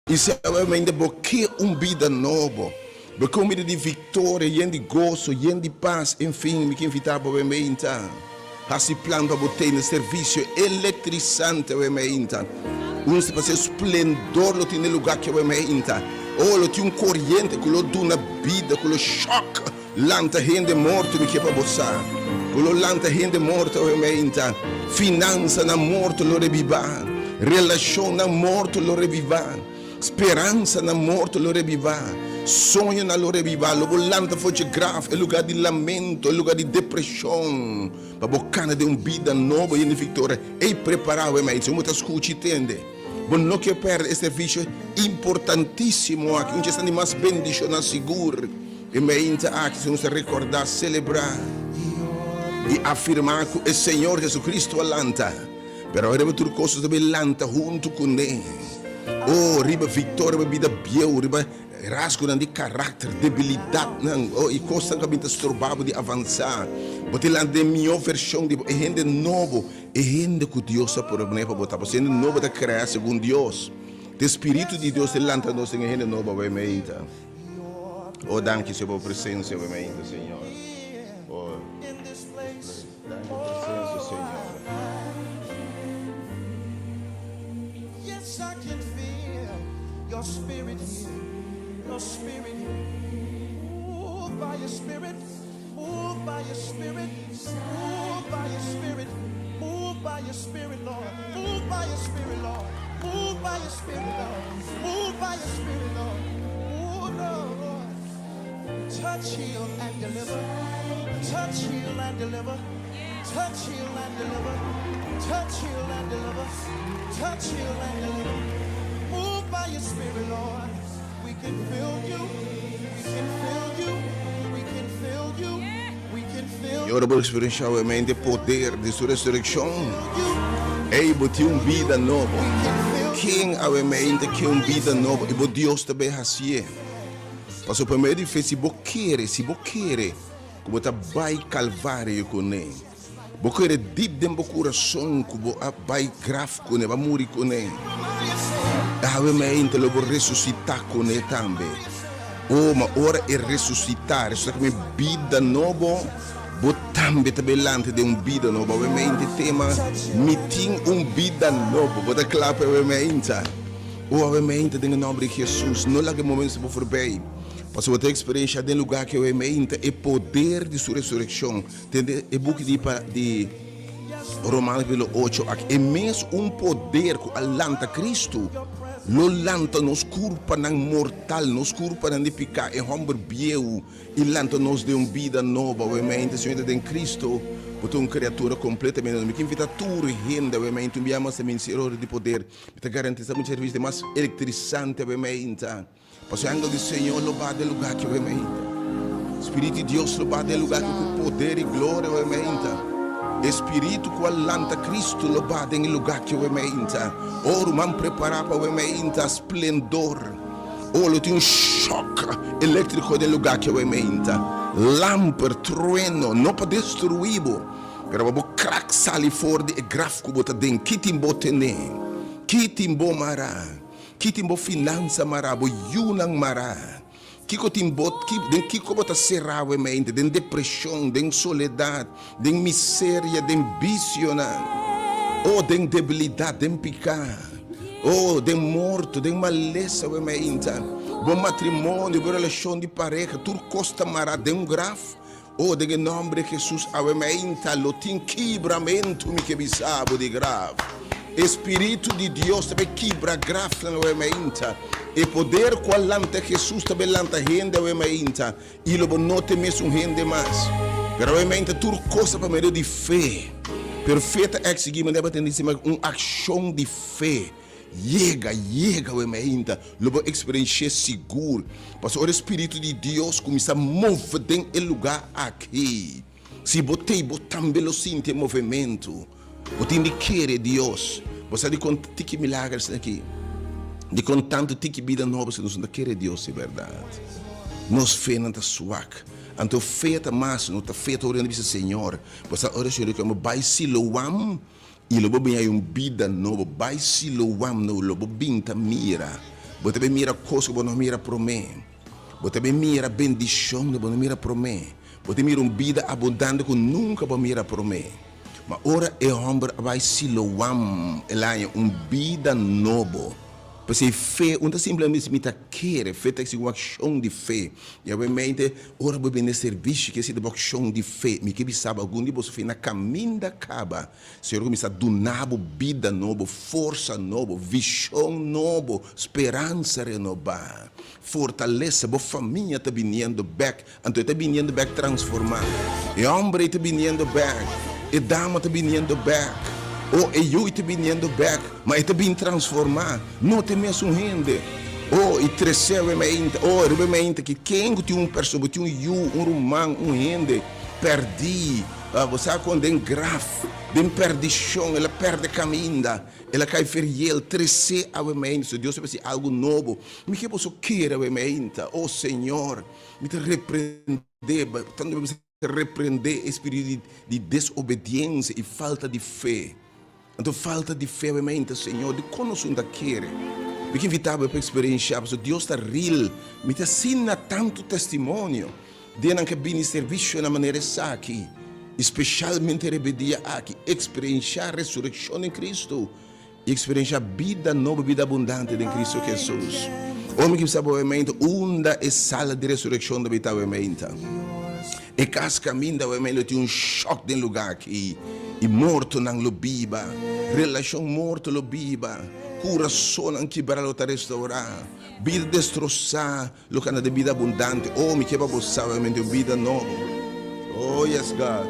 I si awe bo ke un bida nobo, bo ke un bida di viktoria, yen di goso, yen di pas, enfin, mi ke invitá bo awe meinta. Hasi plan pa bo tene servisio elektrisante awe meinta. Un spasial splendor lo tin den lugá aki awe meinta. Oh, lo tin un koriente ku lo duna bida, ku lo shòk lanta hende morto, mi ke pa bo sa. Ku lo lanta hende morto awe meinta. Finansanan morto lo rebibá. Relashonnan morto lo rebibá. Speransanan morto lo rebibá. Soñonan lo rebibá. Lo bo lanta for dje graf, e lugá di lamento, e lugá di depreshon, pa bo kana den un bida nobo yen di viktoria. Ey, prepará awe meinta. Si bo ta skucha i tende, bo no ke pèrdè e servisio importantísimo aki, un dje esnan di mas bendishoná sigur. E meinta aki si nos ta rekordá, selebrá i afirmá ku e Señor Jesucristo a lanta. Pero riba tur kos nos ta bin lanta huntu kuné. Oh, riba viktoria, riba bida bieu, riba rasgonan di karakter, debilidatnan, oh, i kosnan ku a bin ta stroba bo di avansá. Bo ta lanta den mihó vershon di bo, e hende nobo, e hende ku Dios a pone pa bo ta. Pasobra hende nobo ta krea segun Dios. Ta e Spiritu di Dios ta lanta nos den e hende nobo awe meinta. Oh, danki Señor pa bo presencia awe mainta, Señor. Oh, danki pa bo presencia, Señor. Yes, I can feel your spirit here, your spirit here. Move by your spirit, move by your spirit, move by your spirit, move by your spirit, Lord. Move by your spirit, Lord. Move by your spirit, Lord. Move by your spirit, Lord. Move, Lord. Touch, heal, and deliver. Touch, heal, and deliver. Touch, heal, and deliver. Touch, heal, and deliver. Touch, heal, and deliver. Move by your spirit, Lord. We can feel you. We can feel you. We can feel you. We can feel I ora bo eksperenshá obviamente e poder di su resurekshon, ey, bo tin un bida nobo. Ken awemente ke un bida nobo? I bo Dios ta bay hasié. Pasobra pa medio di fe, si bo kere, si bo kere ku bo ta bai Kalvario kuné, bo kere dip den bo kurason ku bo a bai graf kuné, bo a muri kuné, awemente lo bo resusitá kuné tambe. O, ma ora e resusitá, resusitá ku mi bida nobo, bo tambe ta bay lanta den un bida nobo. Awemente tema, Mi tin un bida nobo. Bo ta kla pa awemente? O, awemente den e nomber di Jesus, no laga e momento bo forbij, pasobra bo ta eksperenshá den lugá aki awemente e poder di su resurekshon. Tende e buki di pa di Romanos kapitulo ocho aki, e mes un poder ku a lanta Kristu lo lanta nos kurpanan mortal, nos kurpanan di piká, e hòmber bieu, i lanta nos den un bida nobo. Awemente, si bo ta den Kristu, bo ta un kriatura kompletamente nobo. Mi ke invitá tur hende awemente un bia mas ta Ministerio di Poder. Mi ta garantisa mucha servicio di mas electrizante awemente. Pasobra e angel di Señor lo baha den lugar aki awe mainta. Spiritu di Dios lo baha den lugar aki ku poder i gloria awe mainta. E Spiritu ku a lanta Cristo lo baha den e lugar aki awe mainta. Oh, ruman, prepara pa awe mainta splendor. Oh, lo tin un shock electrico den lugar aki awe mainta. Lamper, trueno, no pa destrui bo, pero pa bo krak sali for di e graf ku bo ta den. Ki tin bo tene? Ki tin bo mara? Ki tin bo finansa mará, bo yunan mará? Kiko tin bo, ki, den kiko bo ta será awemente? Den depreshon, den soledat, den miseria, den bisionan? O den debilidat, den piká? O den morto, den malesa awemente? Bo matrimonio, bo relashon di pareha, tur kos ta mará den un graf? O, den e nomber di Jesus awe meinta lo tin kibramentu, mi ke bisa bo di graf. E Spiritu di Dios ta bay kibra grafnan awe meinta. E poder cu a lanta Jesus ta bay lanta hende awe meinta, y lo bo no ta e mesun hende mas. Pero awe meinta tur cos ta pa medio di fe. Pero fe ta exigi, manera bo ta disi, un accion di fe. Yega, yega awe mainta, lo bo eksperensh'é sigur, pasobra ora e Spiritu di Dios kuminsá move den e lugá aki, si bo t'ei, bo tambe lo sinti e movementu. Bo tin di kere Dios. Bo sa dikon tiki milager esaki aki? Dikon tantu tiki bida nobo si nos no ta kere Dios di bèrdat? Nos fenan ta swak. Anto fe ta mas, no ta fe ta ora hende bisa, Señor, bo sa ora Señor di ku bai Siloam, I lo bo bin hay un bida nobo. Bai Siloam no lo bo bin ta mira. Bo ta bin mira kos ku bo no mira promé. Bo ta bin mira bendishon ku bo no mira promé. Bo ta mira un bida abundante ku nunka bo a mira promé. Ma ora e hòmber a bai Siloam, el a haña un bida nobo. P'esei fe un ta simplemente bisa mi ta kere, fe ta eksigi un akshon di fe. I awemente ora bo bini servisio ke esei ta bo akshon di fe. Mi ke bisa bo algun di boso fe na kaminda kaba. Señor kuminsá duna bo bida nobo, forsa nobo, vishon nobo, speransa renobá, fortalesa. Bo famia ta biniendo bèk, anto e ta biniendo bèk transformá. E hòmber ei ta biniendo bèk, e dama ta biniendo bèk, o e yu ta biniendo bèk, ma e ta bin transformá. No ta e mesun hende. O, i tresé awe meinta, o, riba e meinta ki ken ku tin un persona, bo tin un yu, un ruman, un hende pèrdí. Bo sa kon den graf, den perdishon, el a pèrdè kaminda, el a kai feriel, tresé awe meinta. So Dios a hasi algu nobo. Mi ke boso kere awe meinta. O Señor, mi ta reprendé, tantu mi ta reprendé e spiritu di desobediensia i falta di fe. Anto falta di fe awe meinta, Señor, dikon nos un ta kere? Mi ke invitá bo pa eksperenshá, pasobra Dios ta real. Mi ta asina tantu testimonio di nan ke bini servisio na manera esaki, i speshalmente riba e dia aki, eksperenshá resurekshon den Kristu i eksperenshá bida nobo, bida abundante den Kristu Hesus. O mi ke bisa bo awe meinta, unda e sala di resurekshon ta bita awe meinta? E kas kaminda wèmei lo tin un shòk den lugá aki, i mortonan lo biba, relashon morto lo biba, kurasonnan kibrá lo ta restourá, bida destrosá lo kana den bida abundante. Oh, mi ke pa bo sa wèmei tin un bida nobo. Oh, yes, God.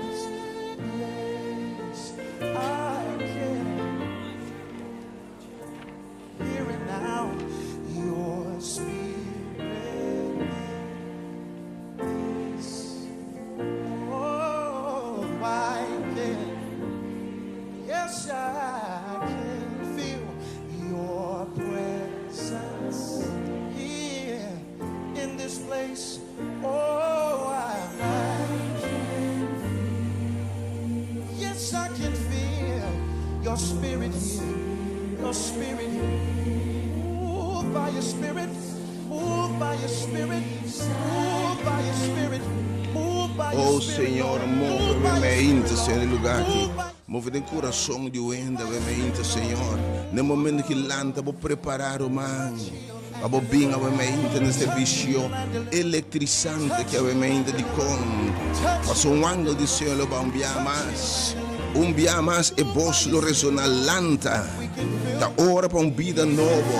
Oh Señor, move mi mente, Señor, e lugar aki. Move den kurason di wende mi mente, Señor. Na e momento ki lanta bo prepara, ruman. Pa bo bin awe mainta na servisio elektrisante ki awe mainta dikon paso un angel di Señor lo ba un bia mas, un bia mas e bos lo resona lanta ta ora pa un bida nobo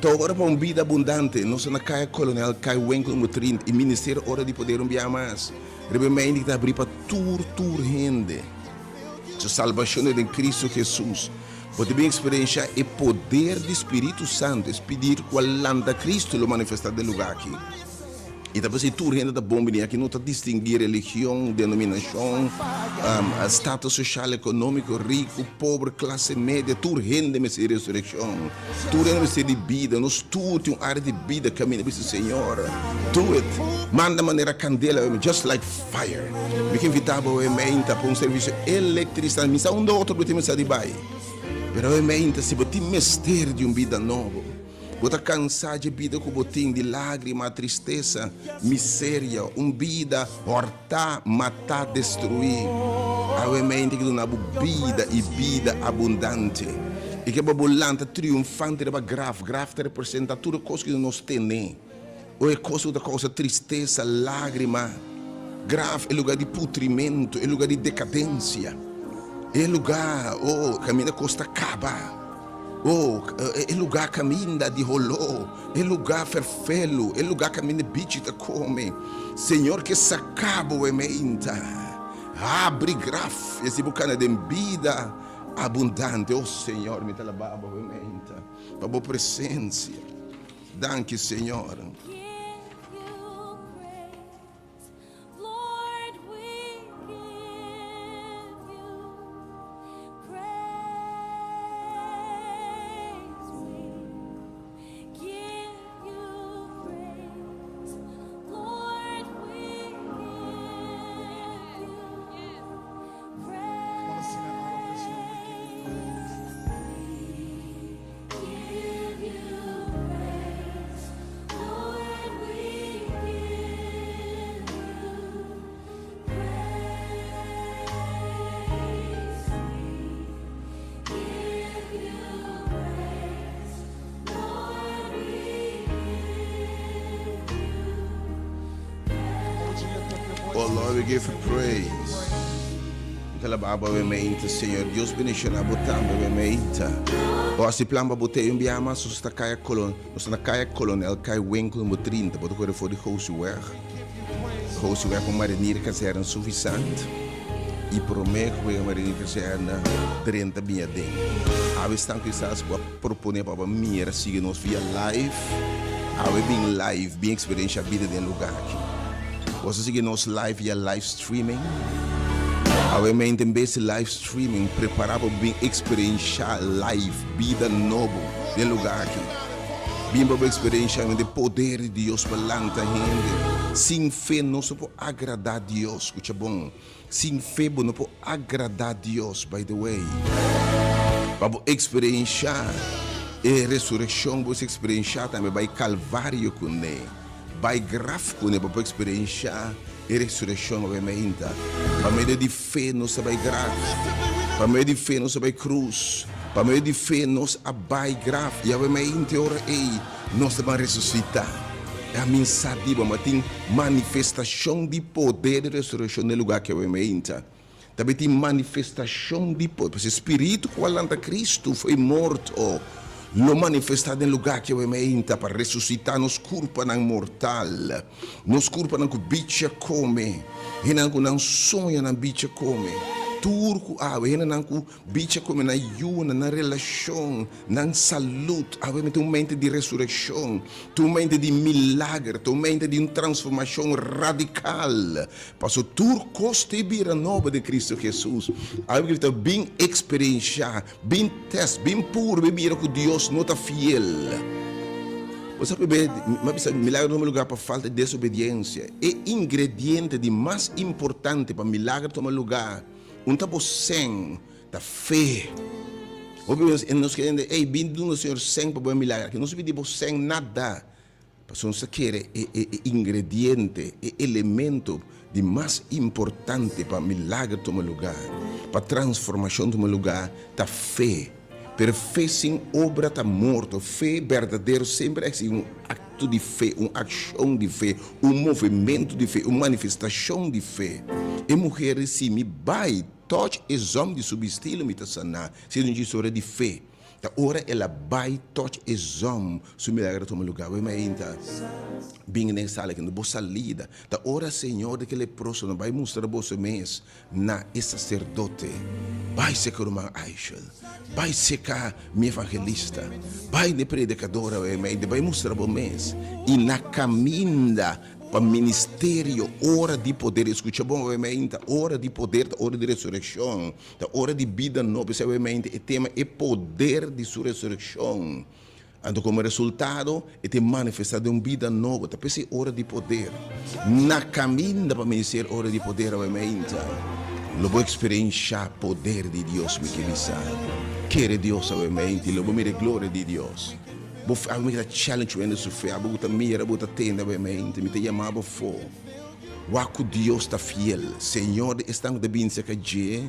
ta ora pa un bida abundante nos ta na kaya Kolonel Kai Winkel number 30 i Ministerio Ora di Poder un bia mas riba e mainta ki ta abri pa tur tur hende. Su salbashon ta den Kristu Hesus. Bo ta bin eksperenshá e poder di Spiritu Santu, e Spiritu ku a lanta Kristu lo manifestá den lugá aki. I ta p'esei tur hende ta bon bini aki, no ta distinguí religion, denominashon, status soshal, ekonómiko, riku, pober, klase media, tur hende mester di resurekshon, tur hende mester di bida, nos tur tin un área di bida kaminda bisa Señor, do it, manda manera kandela, just like. Fire. Mi ke invita bo e meinta pa un servicio electrizante. Mi sa unda otro bo tin mester di bai. Pero e meinta si bo tin mester di un bida nobo, bo ta cansa dje bida cu bo tin di lagrima, tristesa, miseria, un bida horta, mata, destrui. Awe meinta ke duna bo bida y bida abundante. E ke pa bo lanta triunfante riba graf. Graf ta representa tur e cos cu nos tene. O e kos ku ta kousa tristesa, lágrima, graf, e lugá di putrimentu, e lugá di dekadensia, e lugá, o, kaminda kos ta kaba, o, e lugá kaminda di holó, e lugá ferfelu, e lugá kaminda bichi ta kome. Señor ke saka bo e meinta. Habri graf, i así bo kana den bida abundante. O Señor, mi ta alabá bo e meinta pa bo presensia. Danki Señor. Lord, we give you praise. Mi ta alabá bo awe meinte, Señor. Dios bendiciona bo tambe awe meinte. Bo hasi plan pa bo tei un biaha mas, nos ta kaya Colon, nos ta na kaya Kolonel Kai Winkel number 30. Bo ta kore for di Gosiweg. Gosiweg pa Marinier Kazerne Suffisant. I promé ku e Marinier Kazerne drenta bini aden. Awe stan kisas bo a propone pa bo mira sigui nos via live. Awe bin live, bin eksperensha bida den lugá aki. Bo sa sigui nos live via live streaming? Awe mente en bes di live streaming, prepará pa bo bin eksperensha live bida nobo den lugá aki. Bin pa bo eksperensha e poder di Dios pa lanta hende. Sin fe nos no por agradá Dios. Skucha bon, sin fe bo no por agradá Dios. By the way, pa bo eksperenshá e resurekshon, bo mester eksperenshá tambe bai Kalvario kuné, bai graf kuné pa bo eksperenshá e resurekshon awe meinta. Pa medio di fe nos a bai graf, pa medio di fe nos a bai krus, pa medio di fe nos a bai graf, i awe meinta e ora ei nos ta ban resusitá. E aminsá di bo, ma tin manifestashon di poder di resurekshon den lugá ki awe meinta. Tabatin manifestashon di poder, pasobra e spiritu ku a lanta Kristu fo'i morto lo manifestá den lugá ki awe meinta pa resusitá nos kurpanan mortal, nos kurpanan ku bichi a kome, hendenan ku nan soñonan bichi a kome, tur ku awe, hendenan ku bichi a kome nan yunan, nan relashon, Nan salud awe ta un mente di resureccion, ta un mente di milager, ta un mente di un transformacion radical. Paso tur cos ta bira nobo den Cristo Jesus. Awe mi ta bin experiencia, bin test, bin purba y mira cu Dios no ta fiel. Bo sa p'e mi a bisa milager no tuma lugar pa falta di desobediencia. E ingrediente di mas importante pa milager tuma lugar un ta bo sen. Ta fe. Hopi bes nos kere hende, ey, bin duna Señor sèn pa bo e milager aki. Nos no pidi bo sèn nada. Pasobra nos ta kere e e e ingrediente, e elemento di mas importante pa milager tuma lugá, pa transformashon tuma lugá, ta fe. Pero fe sin obra ta morto. Fe berdadero semper a eksigi un akto di fe, un akshon di fe, un movementu di fe, un manifestashon di fe. E muher di si mi bai Toch e zòm di su bistí lo mi ta saná. Si un historia di fe. Ta ora el a bai toch e zòm, su milagro a tuma lugá. Wei mainta bin den e sala aki, no bo salida. Ta ora Señor di ki leproso no bai mustra boso mes na e saserdote. Bai seka ruman Aishel. Bai seka mi evangelista. Bai na e predikador awe mainta. Bai mustra bo mes. I na kaminda Pa ministerio, ora di poder, escucha bon awemente, ora di poder ta ora di resurreccion, ta ora di bida nobo, esei awemente e tema e poder di su resurreccion. Anto como resultado e ta manifesta den un bida nobo, ta p'esei ora di poder. Na caminda pa ministerio ora di poder awemente, lo bo experiencia poder di Dios, mi ke bisa. Kere Dios awemente y lo bo mira e gloria di Dios. Bo fe, abo mi ta challenge wende su fe, abo ku ta mira, abo ku ta tende abo e mente, mi ta yama bo afó. Wak ku Dios ta fiel. Señor di esnan ku ta bini serka dje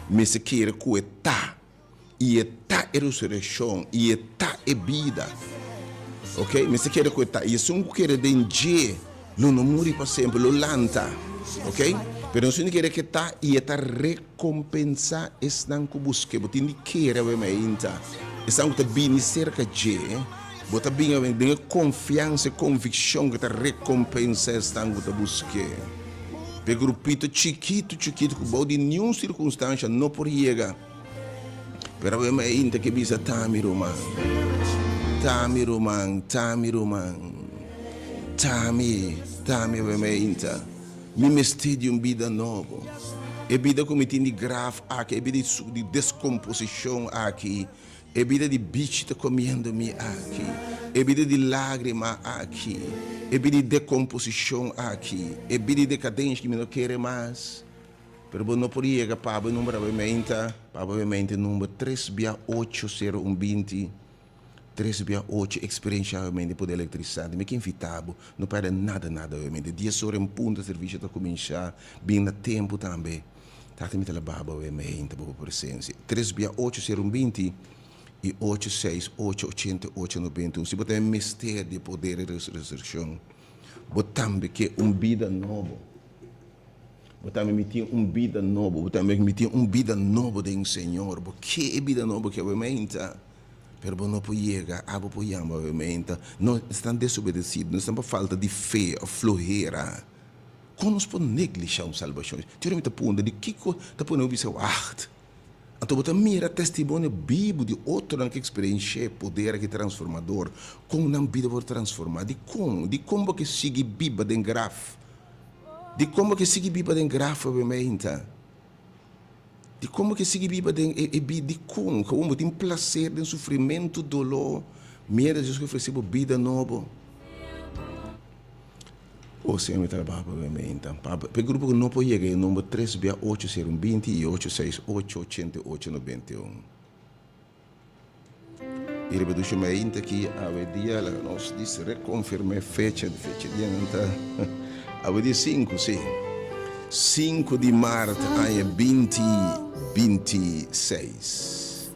mester kere ku e ta, i e ta e resurekshon, i e ta e bida. Ok, mester kere ku e ta, i esun ku kere den dje lo no muri pa semper, lo lanta. Ok, pero nos tin di kere ku e ta, i e ta rekompensá esnan ku busk'é. Bo tin di kere awe mainta. Esnan ku ta bini serka dje, bo ta bini awe den e konfiansa, e konvikshon ku e ta rekompensá esnan ku ta busk'é. Pa e grupito chikitu chikitu ku bou di niun sirkunstansha no por yega. Pero awe mainta ke bisa, Ta mi ruman, ta mi ruman, ta mi ruman, ta mi, ta mi awe mainta. Mi mester di un bida nobo. E bida ku mi tin di graf aki, e bida di deskomposishon aki, e bida di bichi ta komiendo mi aki, e bida di lágrima aki, e bida di dekomposishon aki, e bida di dekadensha ki mi no kere mas. Pero bo no por yega pa bo e number awe-meinta, pa bo awe-meinta e number tres bia ocho sero un binti. Tres bia ocho experiencia obviamente poder electrisante. Mi ke invita bo, no perde nada nada obviamente. Dies ora en punto servicio ta cuminsa, bin na tempo tambe. Tata mi ta laba bo obviamente bo presencia. Tres bia ocho sero un binti y ocho seis ocho ochenta y ocho noventa y un. Si bo ta mester di e poder di resurreccion, bo tambe ke un bida nobo. Bo tambe mi tin un bida nobo, bo tambe mi tin un bida nobo den Señor. Bo ke e bida nobo ke awementa, pero bo no por yega, abo por yama awementa. No esnan desobedecido, no esnan pa falta di fe of flohera. Kon nos por neglisha un salbashon? Te ora mi ta puntra di kiko ta pone bo bisa wacht. Anto bo ta mira testimonio bibu di otronan ku eksperensh'é e poder aki transformador, kon nan bida por transformá. Dikon? Dikon bo ke sigui biba den graf? Dikon bo ke sigui biba den graf obviamente? Dikon bo ke sigui biba den e e bida? Dikon? Gewoon bo tin plaser den sufrimentu, doló, mientras Dios ke ofresé bo bida nobo. O Señor mi ta trabaha pa obviamente. Pa e grupo ku no por yega e number tres bia ocho sero un binti i ocho seis ocho ochenta i ocho noventa i un. I riba dushi mainta aki awe dia laga nos dis rekonfirm'é fecha di fecha dia nan ta awe dia sinku si sinku di mart aña binti binti seis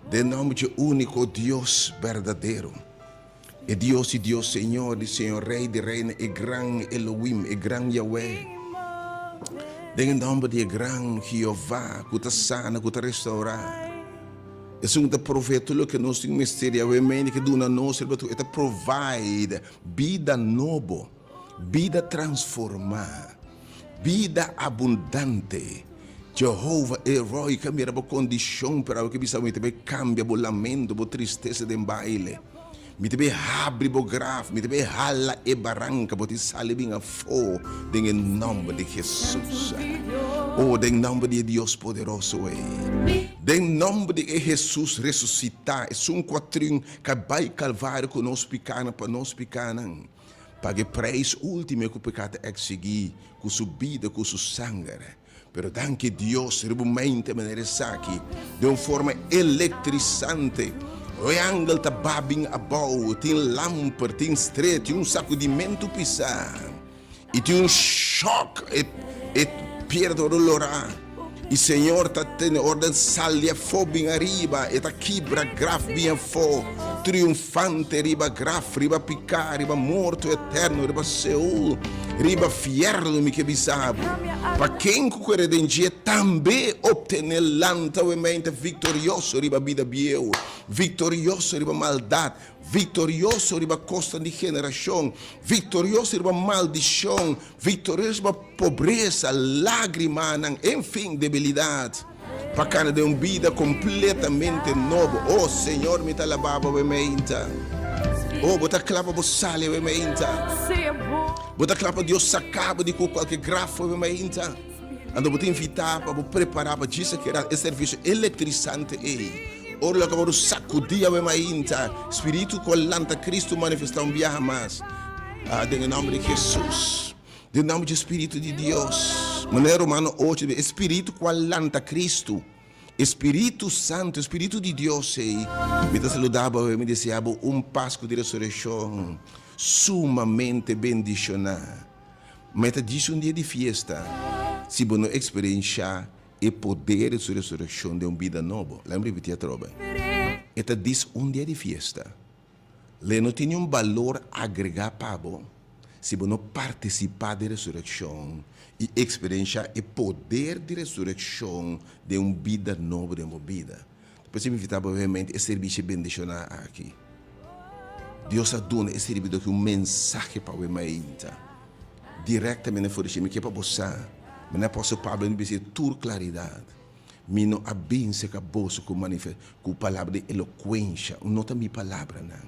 den nòmber dje úniko Dios berdadero e Dios di Dios Señor di Señor Rei di Reinan e gran Elohim e gran Yahweh den e nòmber di e gran Jehová ku ta sana ku ta restourá. Esun ta provee tur loke nos tin mester i awemente ke duna nos riba tur e ta provide bida nobo, bida transformá, bida abundante. Jehova El Roi ka mira bo kondishon pero awe ke bisa bo mi ta bai kambia bo lamento, bo tristesa den baile. Mi ta bai habri bo graf, mi ta bai hala e baranka, bo tin sali bin afó den e nòmber di Hesus. O, den nòmber di e Dios poderoso ei, den nòmber di e Hesus resusitá, esun ku a triun ka bai Kalvario ku nos pikánan pa nos pikánan, paga e preis último ku piká ta eksigí ku su bida, ku su sanger. Pero danki Dios riba un mente manera esaki, den un forma elektrisante, e angel ta ba bin abou, tin lamper, tin strea, tin un sakudimentu pisá, i tin un shòk, e e piedra ta wòrdu lorá, i Señor ta tene órden sali afó bin ariba, e ta kibra graf bin afó, triunfante riba graf, riba piká, riba morto eterno, riba Seol. Riba fierno mi ke bisa bo, pa ken ku kere den dje tambe optené lanta wemente viktorioso riba bida bieu, viktorioso riba maldat, viktorioso riba kosnan di generashon, viktorioso riba maldishon, viktorioso riba pobresa, lágrimanan, enfin, debilidat, pa kana den un bida kompletamente nobo. O Señor, mi ta alabá bo awe-meinta. O, bo ta kla pa bo sali awe-meinta. Bo ta kla pa Dios saká bo di ku kualke graf awe-meinta. Anto bo ta invitá pa bo prepará pa djis a keda e servisio elektrisante ei. Ora lo kaba sakudí awe-meinta, Spiritu ku a lanta Kristu manifestá un biaha mas. Ah, den e nòmber di Hesus. Den nòmber dje Spiritu di Dios. Manera Romano ocho ta bisa, e Spiritu ku a lanta Kristu, e Spiritu Santu, e Spiritu di Dios ei, mi ta saluda bo awe, mi desea bo un Pasku di Resurekshon sumamente bendishoná. Ma e ta djis un dia di fiesta si bo no eksperenshá e poder di su resurekshon den un bida nobo. Laga mi ripití atrobe. E ta djis un dia di fiesta. Lei no tin niun balor agregá pa bo si bo no partisipá den resurekshon i eksperenshá e poder di resurekshon den un bida nobo den bo bida. Ta por esei mi invitá bo obviamente e servisio bendishoná aki. Dios a duna e sirbidó aki un mensahe pa awe mainta, direktamente for di shelu. Mi ke pa bo sa, manera apòstel Pablo a bisa e tur klaridat. Mi no a binse ka boso ku manife ku palabra di elokuensha, no ta mi palabranan.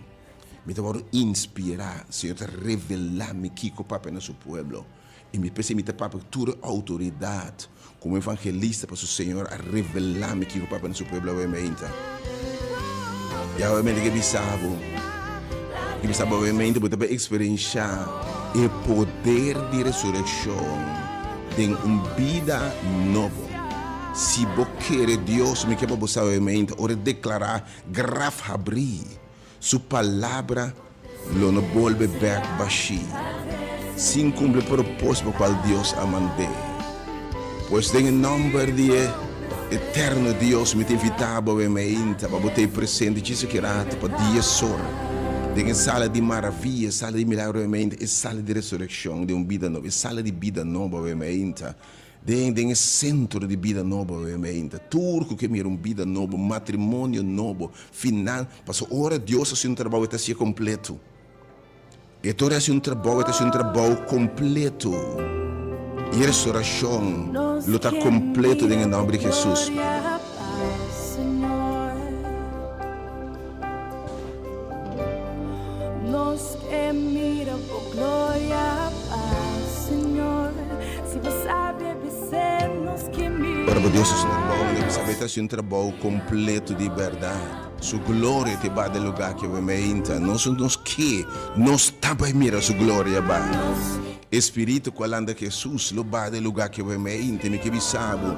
Mi ta wòrdu inspirá, Señor ta revelá mi kiko papia na Su pueblo. I mi p'esei mi ta papia ku tur e outoridat komo evangelista, pasobra Señor a revelá mi kiko papia na Su pueblo awe meinta. I awe meinta ke bisa bo, ke bisa bo awe meinta bo ta bai eksperenshá e poder di resurekshon den un bida nobo. Si bo kere Dios, mi ke pa bo sa awe meinta, ora e deklará graf habrí, Su palabra lo no bolbe bek bashí, sin kumpli e propósito pa kual Dios a mand'é. Pues den e nòmber di e eterno Dios mi ta invitá bo awe meinta pa bo ta ei presente djis aki rato pa dies or den e sala di maravia, e sala di milagro awe meinta, e sala di resurekshon den un bida nobo, e sala di bida nobo awe meinta. Den den e sentro di bida nobo awe meinta. Tur ku ke mira un bida nobo, matrimonio nobo, finan, pasobra ora Dios hasi un trabou e ta hasié kompleto. E tor hasi un trabou, e ta hasi un trabou kompleto. I e restorashon lo ta kompleto den e nòmber di Hesus. Ora bo Dios hasi un trabou, bo debe sabe ta hasi un trabou kompleto di bèrdat. Su gloria te ba den lugá ke bo meinta. Nos nos ke, nos ta bai mira su gloria ba. E spiritu ku a lanta Hesus lo ba den lugá ke bo meinta. Mi ke bisa bo,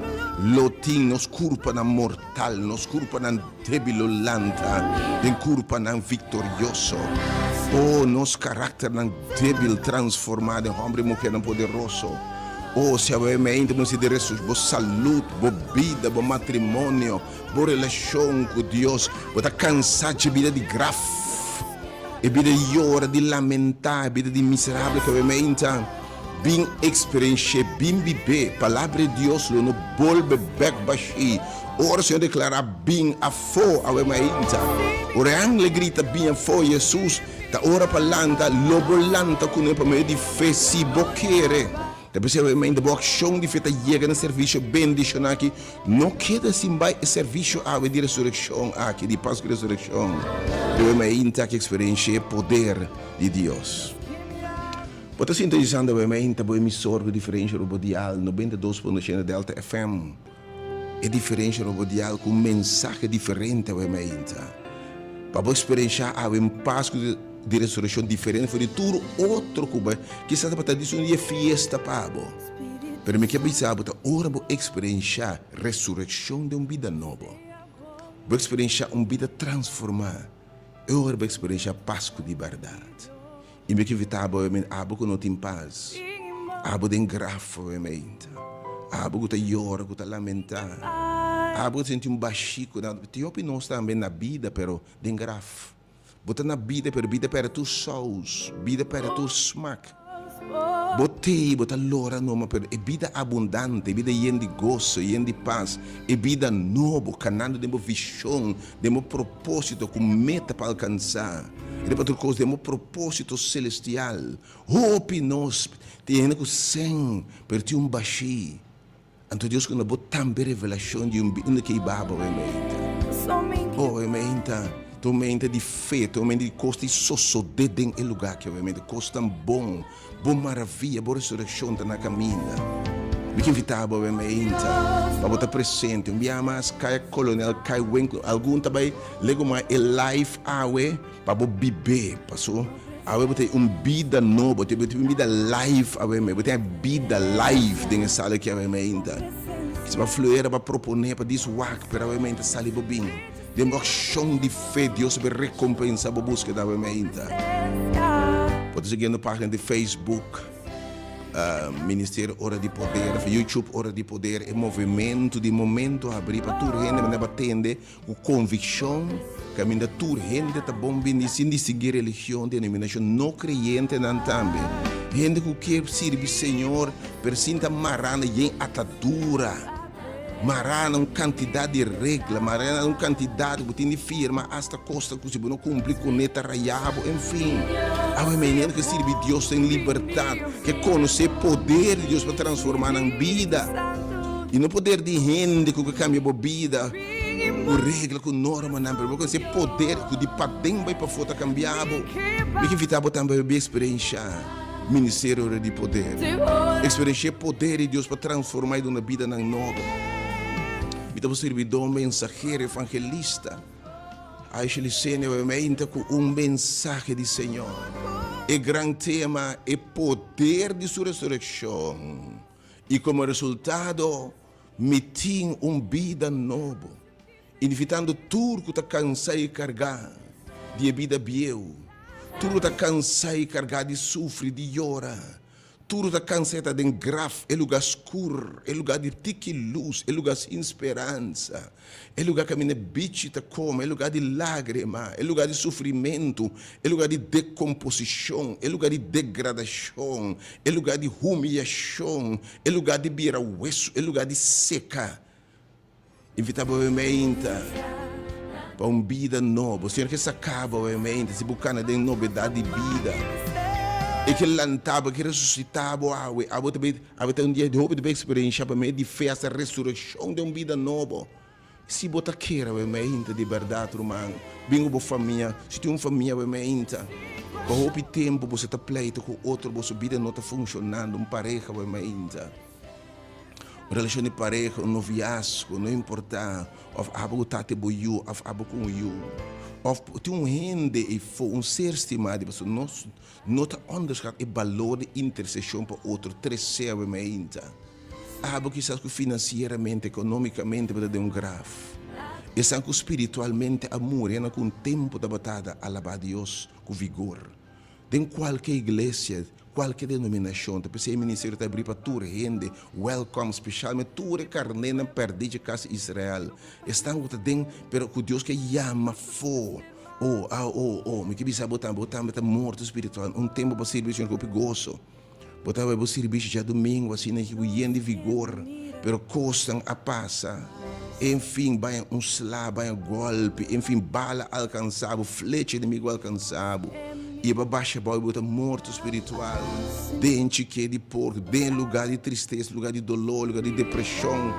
lo tin nos kurpanan mortal, nos kurpanan débil lo lanta den kurpanan viktorioso. O, nos karakternan débil transformá den hòmber i muhernan poderoso. O, si awe meinta bo mester di resus bo salud, bo bida, bo matrimonio, Bo relashon ku Dios, bo ta kansá dje bida di graf, e bida di yora, di lamentá, e bida di miserabel ku awe meinta. Bin eksperensh'é, bin bib'é. Palabra di Dios lo no bolbe bèk bashí. Ora Señor deklará, Bin afó, awe meinta. Ora e angel grita, Bin afó, Hesus ta ora pa lanta, lo bo lanta kuné pa medio di fe si bo kere. Ta p'esei awe mainta bo akshon di fe ta yega na servisio bendishoná aki. No keda sin bai e servisio awe di resurekshon aki, di Pasku di Resurekshon. Awe mainta aki eksperenshia e poder di Dios. Bo ta sintonisando awe mainta bo emisor ku diferensha riba bo dial 92.8 Delta FM. E diferensha riba bo dial ku un mensahe diferente awe mainta. Pa bo eksperenshá awe un Pasku di. Di resureccion diferente for di tur otro cu bo kisas tabata di un dia fiesta pa bo. Pero mi kier bisa bo ta ora bo experiencia resureccion den un bida nobo, bo experiencia un bida transforma, e ora bo experiencia Pascu di berdad. Y mi kier invita bo awe, abo cu no tin paz, abo den graf awe meinta, abo cu ta yora, cu ta lamenta, abo cu ta sinti un bashi cu nan, tin hopi nos tambe na bida pero den graf. Bo ta na bida pero bida perde tur saus, bida perde tur smak. Bo tei, bo ta lora numa pero e bida abundante, e bida yen di goso, yen di pas, e bida nobo kanando den bo vishon, den bo propósito ku meta pa alkansá. Riba tur kos den bo propósito selestial. Hopi nos tin hende ku sèn pero tin un bashí. Anto Dios ku na bo tambe revelashon di un unda ke i baba oe meinta. Oe meinta ta un meinta di fe, ta un meinta di kos di sosode den e luga aki oe meinta, kosnan bon, bo maravia, bo resurekshon ta na kaminda. Mi ke invita bo oe meinta pa bo ta presente un bia mas Kaya Kolonel Kai Winkler. Algun ta bai legumai e live awe. Pa bo bib'é, paso awe bo tin un bida nobo, bo tin un bida live awe mei, bo tin e bida live den e sala aki awe mei ainda. Kisa bo a fluera, bo a proponé pa dis wak, pero awe mei ainda sali bo bin. Den bo akshon di fe, Dios a bin rekompensa bo buskeda awe mei ainda. Bo ta siguiendo pagina di Facebook, Ministerio Ora di Poder, of YouTube Ora di Poder, e movementu di momento habrí pa tur hende manera bo a tende. Ku konvikshon, kaminda tur hende ta bon bini sin distinguí religion, denominashon, no kreyentenan tambe. Hende ku ke sirbi Señor, pero sin ta mará na yen atadura, mará na un kantidat di regla, mará na un kantidat ku bo tin di firma, asta kosnan ku si bo no kumpli kuné ta rayá bo, enfin. Awe mei hende ke sirbi Dios den libertat, ke konosé poder di Dios pa transformá nan bida, i no poder di hende ku ke kambia bo bida. Ku regla, ku normanan, pero bo konosé poder ku di paden bai pafó ta kambia bo. Mi ke invitá bo tambe pa bin eksperenshá Ministerio Ora di Poder. Eksperenshá e poder di Dios pa transformá i duna bidanan nobo. Mi ta bo sirbidó, mensahero, evangelista, Aisha Licenia, bai meinta ku un mensahe di Señor. E gran tema, e poder di su resurekshon i komo resultado, Mi tin un bida nobo, invitando tur ku ta kansá i kargá di e bida bieu, tur ku ta kansá i kargá di sufri, di yora, Tur ta kansa e ta den graf, e lugá skur, e lugá di tiki lus, e lugá sin speransa, e lugá kaminda bichi ta kome, e lugá di lágrima, e lugá di sufrimentu, e lugá di dekomposishon, e lugá di degradashon, e lugá di humiyashon, e lugá di bira wesu, e lugá di seka. Invita bo mente pa un bida nobo. Señor ke saka bo mente si bo kana den novedad di bida. E ke lanta bo, e ke resusita bo awe. Abo ta bay, awe ta un dia di hopi ta bay experiencia pa medio di fe hasta resureccion den un bida nobo. Si bo ta kere awe mente di berdad ruman, bin ku bo famia. Si tin un famia awe mente, pa hopi tempo boso ta pleita ku otro, boso bida no ta funcionando, un pareha awe mente. Un relashon di pareha, un noviasgo, no importá òf abo ku tata bo yu òf abo ku un yu òf tin un hende eifó, un ser stimá di boso, nos no ta ònderskat e balor di interseshon pa otro tresé awe meinta. Abo kisas ku finansieramente, ekonómikamente bo ta den un graf. Esnan ku spiritualmente a muri, esnan ku un tempu tabata ta alabá Dios ku vigor. Den kualke iglesia, kualke denominashon, ta p'esei e ministerio ta abrí pa tur hende, welcome, speshalmente tur e karnénan pèrdí dje kas di Israel, esnan ku ta den, pero ku Dios ke yama afó. O, a, o, o, mi ke bisa bo tambe, bo tambe ta morto spiritual, un tempu bo a sirbi e Señor ku hopi goso, Bo ta bai bo sirbishi djadumingu asina ki ku yen di vigor, pero kosnan a pasa. Enfin, bai un sla, bai un gòlpi, enfin, bala a alkansá bo, flecha enemigu a alkansá bo, i bo a basha abou i bo ta morto spiritual, den chik'é di porko, den lugá di tristesa, lugá di doló, lugá di depreshon,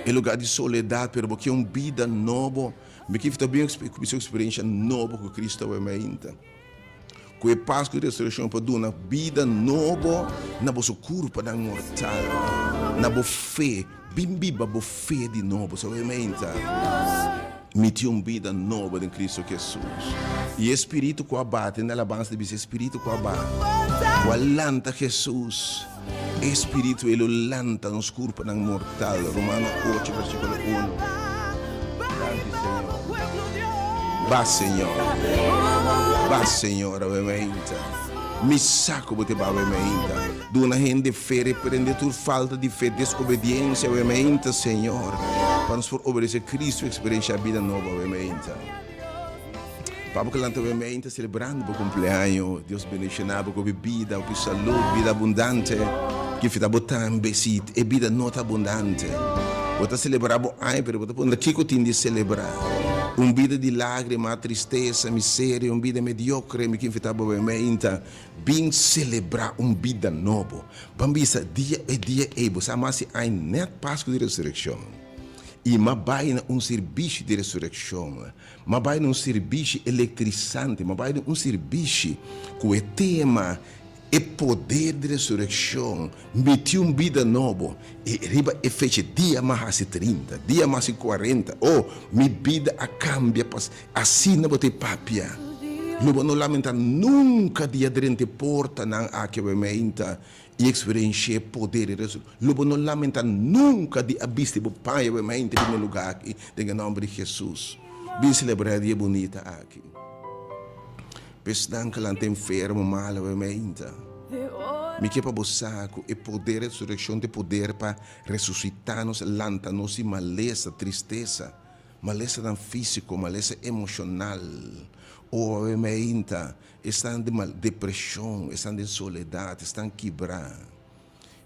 e lugá di soledat, pero bo ke un bida nobo. Mi ke ta bin kuminsá un eksperensha nobo ku Kristu awe mainta. Ku e Pasku di Resurekshon por duna bida nobo na boso kurpanan mortal, na bo fe. Bin biba bo fe di nobo. Solamente mi tin un bida nobo den Kristu Hesus. I e Spiritu ku a bati den alabansa ta bisa, e Spiritu ku a bati, ku a lanta Hesus, e Spiritu ei lo lanta nos kurpanan mortal. Romano ocho versíkulo uno. Danki, Señor. Ba Señor, ba Señor awe mainta. Mi sa ku bo te ba awe mainta. Duna hende fe, reprende tur falta di fe, desobediencia awe mainta, Señor, pa nos por obedece Cristo y experiencia bida nobo awe mainta. Pa bo ku lanta awe mainta celebrando bo cumpleaños, Dios bendiciona bo ku hopi bida, hopi salud, bida abundante. Kifita bo tambe si e bida no ta abundante. Bo ta celebra bo aña pero bo ta puntra kiko tin di celebra. Un bida di lagrima, tristesa, miseria, un bida mediocre, mi ke invita bo bay meinta bin celebra un bida nobo. Ban bisa dia e dia ey bo sa mas si aña net Pascu di Resureccion y m'a bay na un sirbishi di resureccion. M'a bay na un sirbishi electrisante, m'a bay na un sirbishi cu e tema E poder di resureccion miti un bida nobo i riba e fecha dia m'a haci trinta, dia m'a haci cuarenta, oh, mi bida a cambia pa asina bo ta e papia. Lo bo no lamenta nunca di a drenta e portanan aki awemeinta i experiencia e poder di resureccion. Lo bo no lamenta nunca di a bisti bo paña awemeinta riba e lugar aki den e nomber di Jesus. Bin celebra e dia bunita aki. P'esnan ku lanta enfermo, malu e meinta. Mi ke pa bo sa ku e poder di resurekshon ta e poder pa resusitá nos, lanta nos di malesa, tristesa, malesanan físiko, malesa emoshonal. O e meinta, esnan den mal depreshon, esnan den soledat, esnan kibrá,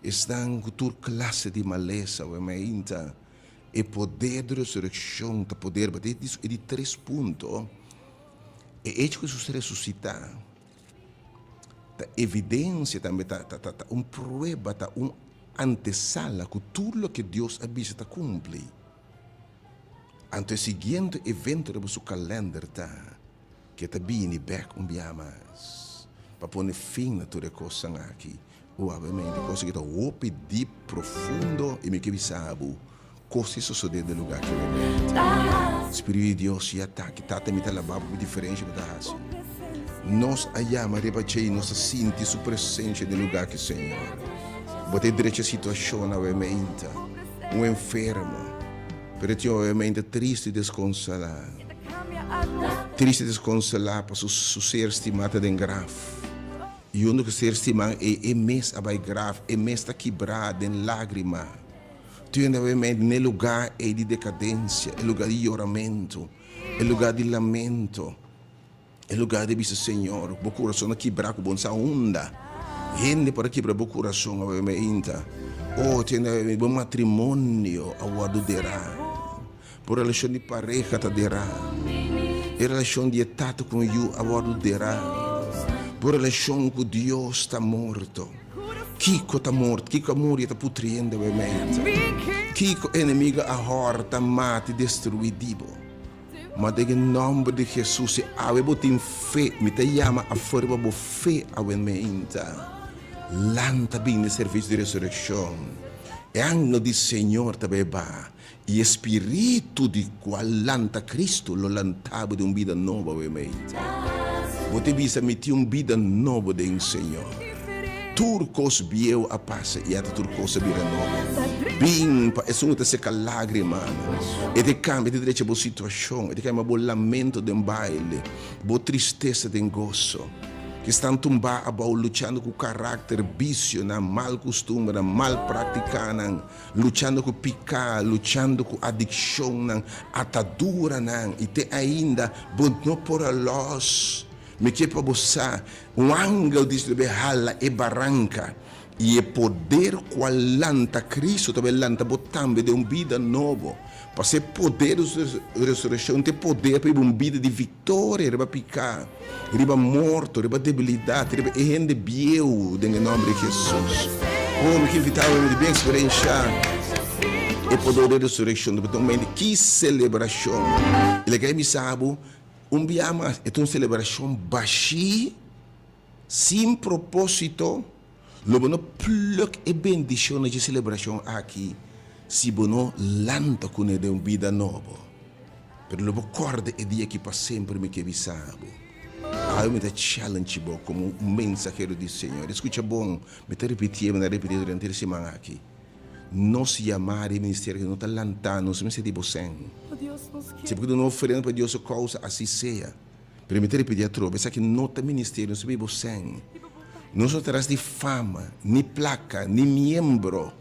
esnan ku tur klase di malesa, o e meinta, e poder di resurekshon ta poder, e di tres punto. E echo ku Hesus resusitá ta evidensia tambe, ta ta ta un prueba, ta un antesala ku tur loke Dios a bisa ta kumpli. Anto e siguiente evento riba su kalènder ta ku e ta bini bèk un bia mas pa pone fin na tur e kosnan aki. Obviamente kos aki ta hopi dip, profundo i mi ke bisa bo kos ta sosode den lugar ki obviamente Spiritu di Dios ya ta aki. Tata mi ta alaba bo pa diferensha bo ta hasi. Nos a yama riba dje i nos ta sinti su presencia den lugar aki Señor. Bo ta e drecha situacion obviamente, un enfermo, pero e tin obviamente triste i desconsola. Triste i desconsola pasobra su ser stima ta den graf. I huntu ku ser stiman ei, e mes a bai graf, e mes ta kibrá den lágrima. Tur hende a bai mei n'e lugá ei di dekadensia, e lugá di yoramentu, e lugá di lamento, e lugá di bisa, Señor, bo kurason a kibrá ku bo no sa unda. Hende por a kibra bo kurason awe meinta. Oh, tur hende a bai mei, bo matrimonio a wòrdu derá. Bo relashon di pareha ta derá. E relashon di e tata ku un yu a wòrdu derá. Bo relashon ku Dios ta morto. Kiko ta morto? Kiko a muri e ta putriendo awe mente? Kiko enemigo a hòrta, mata i destruí di bo? Ma den e nòmber di Hesus, si awe bo tin fe, mi ta yama afuera pa bo fe awe mente. Lanta bini servisio di resurekshon. E angel di Señor ta bai ba. I e spiritu di kua lanta Kristu lo lanta bo den un bida nobo awe meita. Bo ta bisa, Mi tin un bida nobo den Señor. Tur kos bieu a pasa i ata tur kos a bira nobo. Bin pa esun ku ta seka lágrimanan. E ta kambia, e ta drecha bo situashon, e ta kambia bo lamento den baile, bo tristesa den goso. Esnan tumbá abou luchando ku karakter, bisionan, mal kustumbernan, mal praktikanan. Luchando ku piká, luchando ku adikshonnan, ataduranan i te ainda bo no por a lòs. Mi ke pa bo sa, un angel di ta bay hala e baranka i e poder ku a lanta Kristu ta bay lanta bo tambe den un bida nobo. Pasobra e poder di su resurekshon ta e poder pa biba un bida di viktoria riba piká, riba morto, riba debilidat, riba e hende bieu den e nòmber di Hesus. Oh, mi ke invitá bo di bin eksperenshá e poder di resurekshon. Ta un momento ki selebrashon! I laga e bisa bo un bia mas, e ta un selebrashon bashí, sin propósito. Lo bo no pluk e bendishonnan dje selebrashon aki si bo no lanta kuné den un bida nobo. Pero lo bo kòrda e dia aki pa semper, mi ke bisa bo. Awe mi ta challenge bo komo un mensahero di Señor. I skucha bon, mi ta ripitié, mi ta ripitié durante e siman aki. Nos yamá di ministerio no ta lantá nos mester di bo sèn. Si bo ke duna un ofrenda pa Dios su kousa, así sea. Pero mi ta ripití atrobe, esaki no ta ministerio, nos ta biba sèn. Nos no ta tras di fama, ni plaka, ni miembro.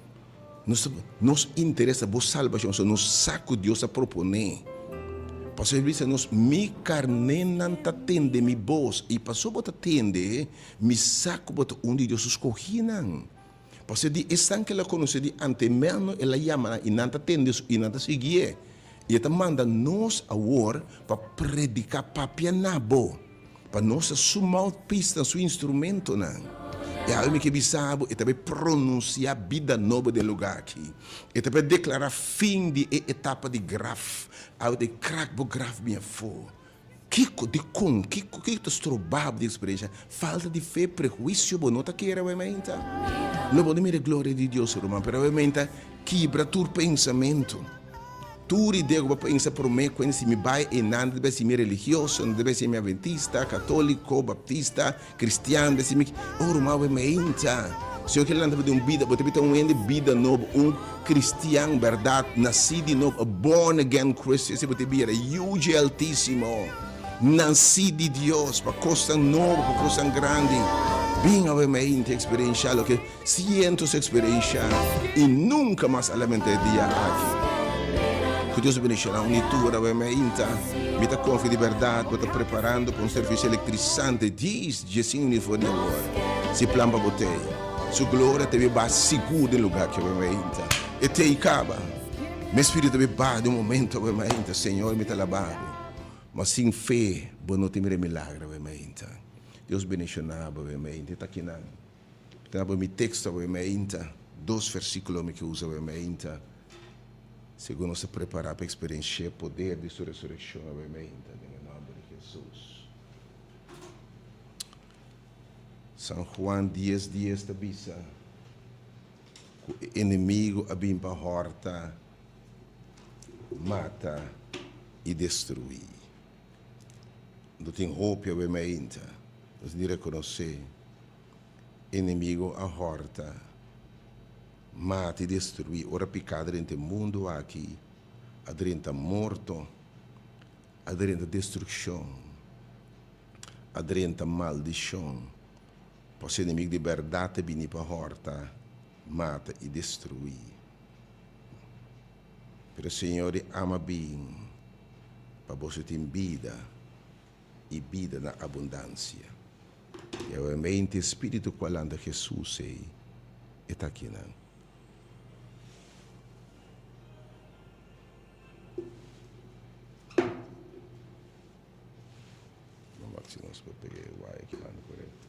Nos ta, nos interes ta bo salbashon, so nos sa ku Dios a proponé. Pasobra e bisa nos, Mi karnénan ta tende mi bos, i pasobra bo ta tende, mi sa ku bo ta un di Dios su skohínan. Pasobra di esnan ku el a konosé di antemano el a yama nan, i nan ta tende su i nan ta siguié. I e ta manda nos awor pa prediká, papia na bo, pa nos ta su mouthpiecenan, su instrumentonan. I awe mi ke bisa bo, e ta bai pronunsiá bida nobo den lugá aki. E ta bai deklará fin di e etapa di graf. Awe ta e krak bo graf bin afó. Kiko, dikon, kiko, kiko ta stroba bo di eksperensia? Falta di fe, prehuisio, bo no ta kere awe meinta? Lo bo no mira e gloria di Dios, ruman, pero awe meinta kibra tur pensamentu, tur idea ku bo a pensa promé ku si mi bai einan debe si mi religioso, debe si mi adventista, katoliko, baptista, Cristian ta si mi oh ruman awe meinta Señor ke lanta bo den un bida bo ta bita un hende bida nobo un cristian berdad naci di nobo a born again Christian si bo ta bira yu dje Altisimo naci di Dios pa cosnan nobo pa cosnan grandi bin awe meinta experiencia loke Cientos experiencia y nunca mas a lamenta e dia aki. Cu Dios bendiciona un y tur awe mainta. Mi ta confia di berdad bo ta preparando pa un servicio electrizante dies diesin minuut for di awor. Si plan pa bo tey. Su gloria ta biba sigur den lugar aki awe mainta. E tey caba. Mi espiritu ta biba den un momento awe mainta. Señor mi ta alaba bo. Ma sin fe bo no ta mira e milagro awe mainta. Dios bendiciona bo awe mainta. E ta kinan. Ta bo mi teksto awe meinta, dos versíkulo mi ke usa awe meinta, segun nos ta prepará pa eksperenshia e poder di Su resurekshon awe meinta, den e nòmber di Hesus. San Juan dies dies ta bisa ku e enemigu a bin pa hòrta, mata i destruí. No tin hopi awe meinta, nos tin di rekonosé. Enemigo a hòrta, mata i destruí. Ora piká drenta e mundu aki, a drenta morto, a drenta destrukshon, a drenta maldishon. Pasobra enemigu di bèrdat ta bini pa hòrta, mata i destruí. Pero Señor di ama bin pa boso tin bida i bida na abundansia. I awemente e Spiritu ku a lanta Hesus ei, e ta akinan. Lo wak si nos por pega e waya aki banda korekto.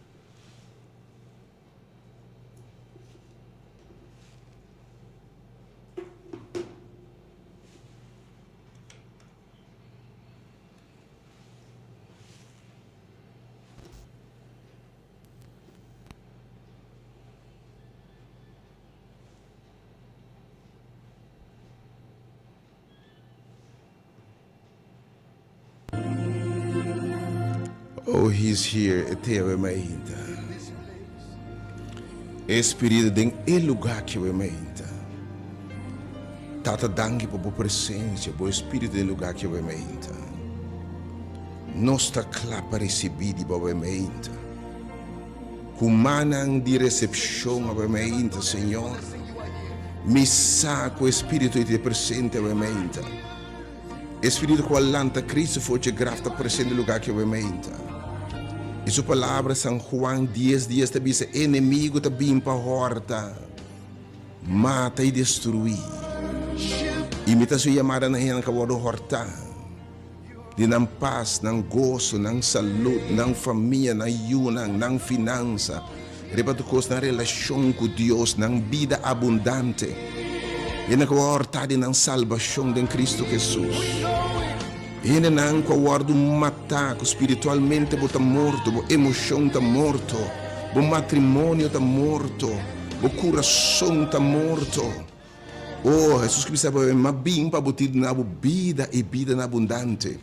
Oh, he's here, e te awe mainta. E Spiritu den e lugar ki awe mainta. Tata, danki pa bo presencia, bo Espiritu den e lugar ki awe mainta. Nos ta kla pa ricibi di bo awe mainta. Ku mannan di resepshon awe meinta, Señor. Mi sa ku e Spiritu ei ta presente awe meinta. E Spiritu ku a lanta Cristo for dje graf ta presente lugá aki awe meinta. I Su Palabra, San Juan dies dies ta bisa, E enemigu ta bin pa hòrta, mata i destruí. I mi ta hasi un yamada na hendenan ku a wòrdu hòrtá. Di nan pas, nan goso, nan salud, nan famia, nan yunan, nan finansa, riba tur kos nan relashon ku Dios, nan bida abundante. Hendenan ku a hòrtá di nan salbashon den Kristu Hesus. Hendenan ku a wòrdu matá, ku spiritualmente bo ta morto, bo emoshon ta morto, bo matrimonio ta morto, bo kurason ta morto. O, Hesus ki bisa bo, Mi a bin pa bo tin duna bo bida i bida na abundante.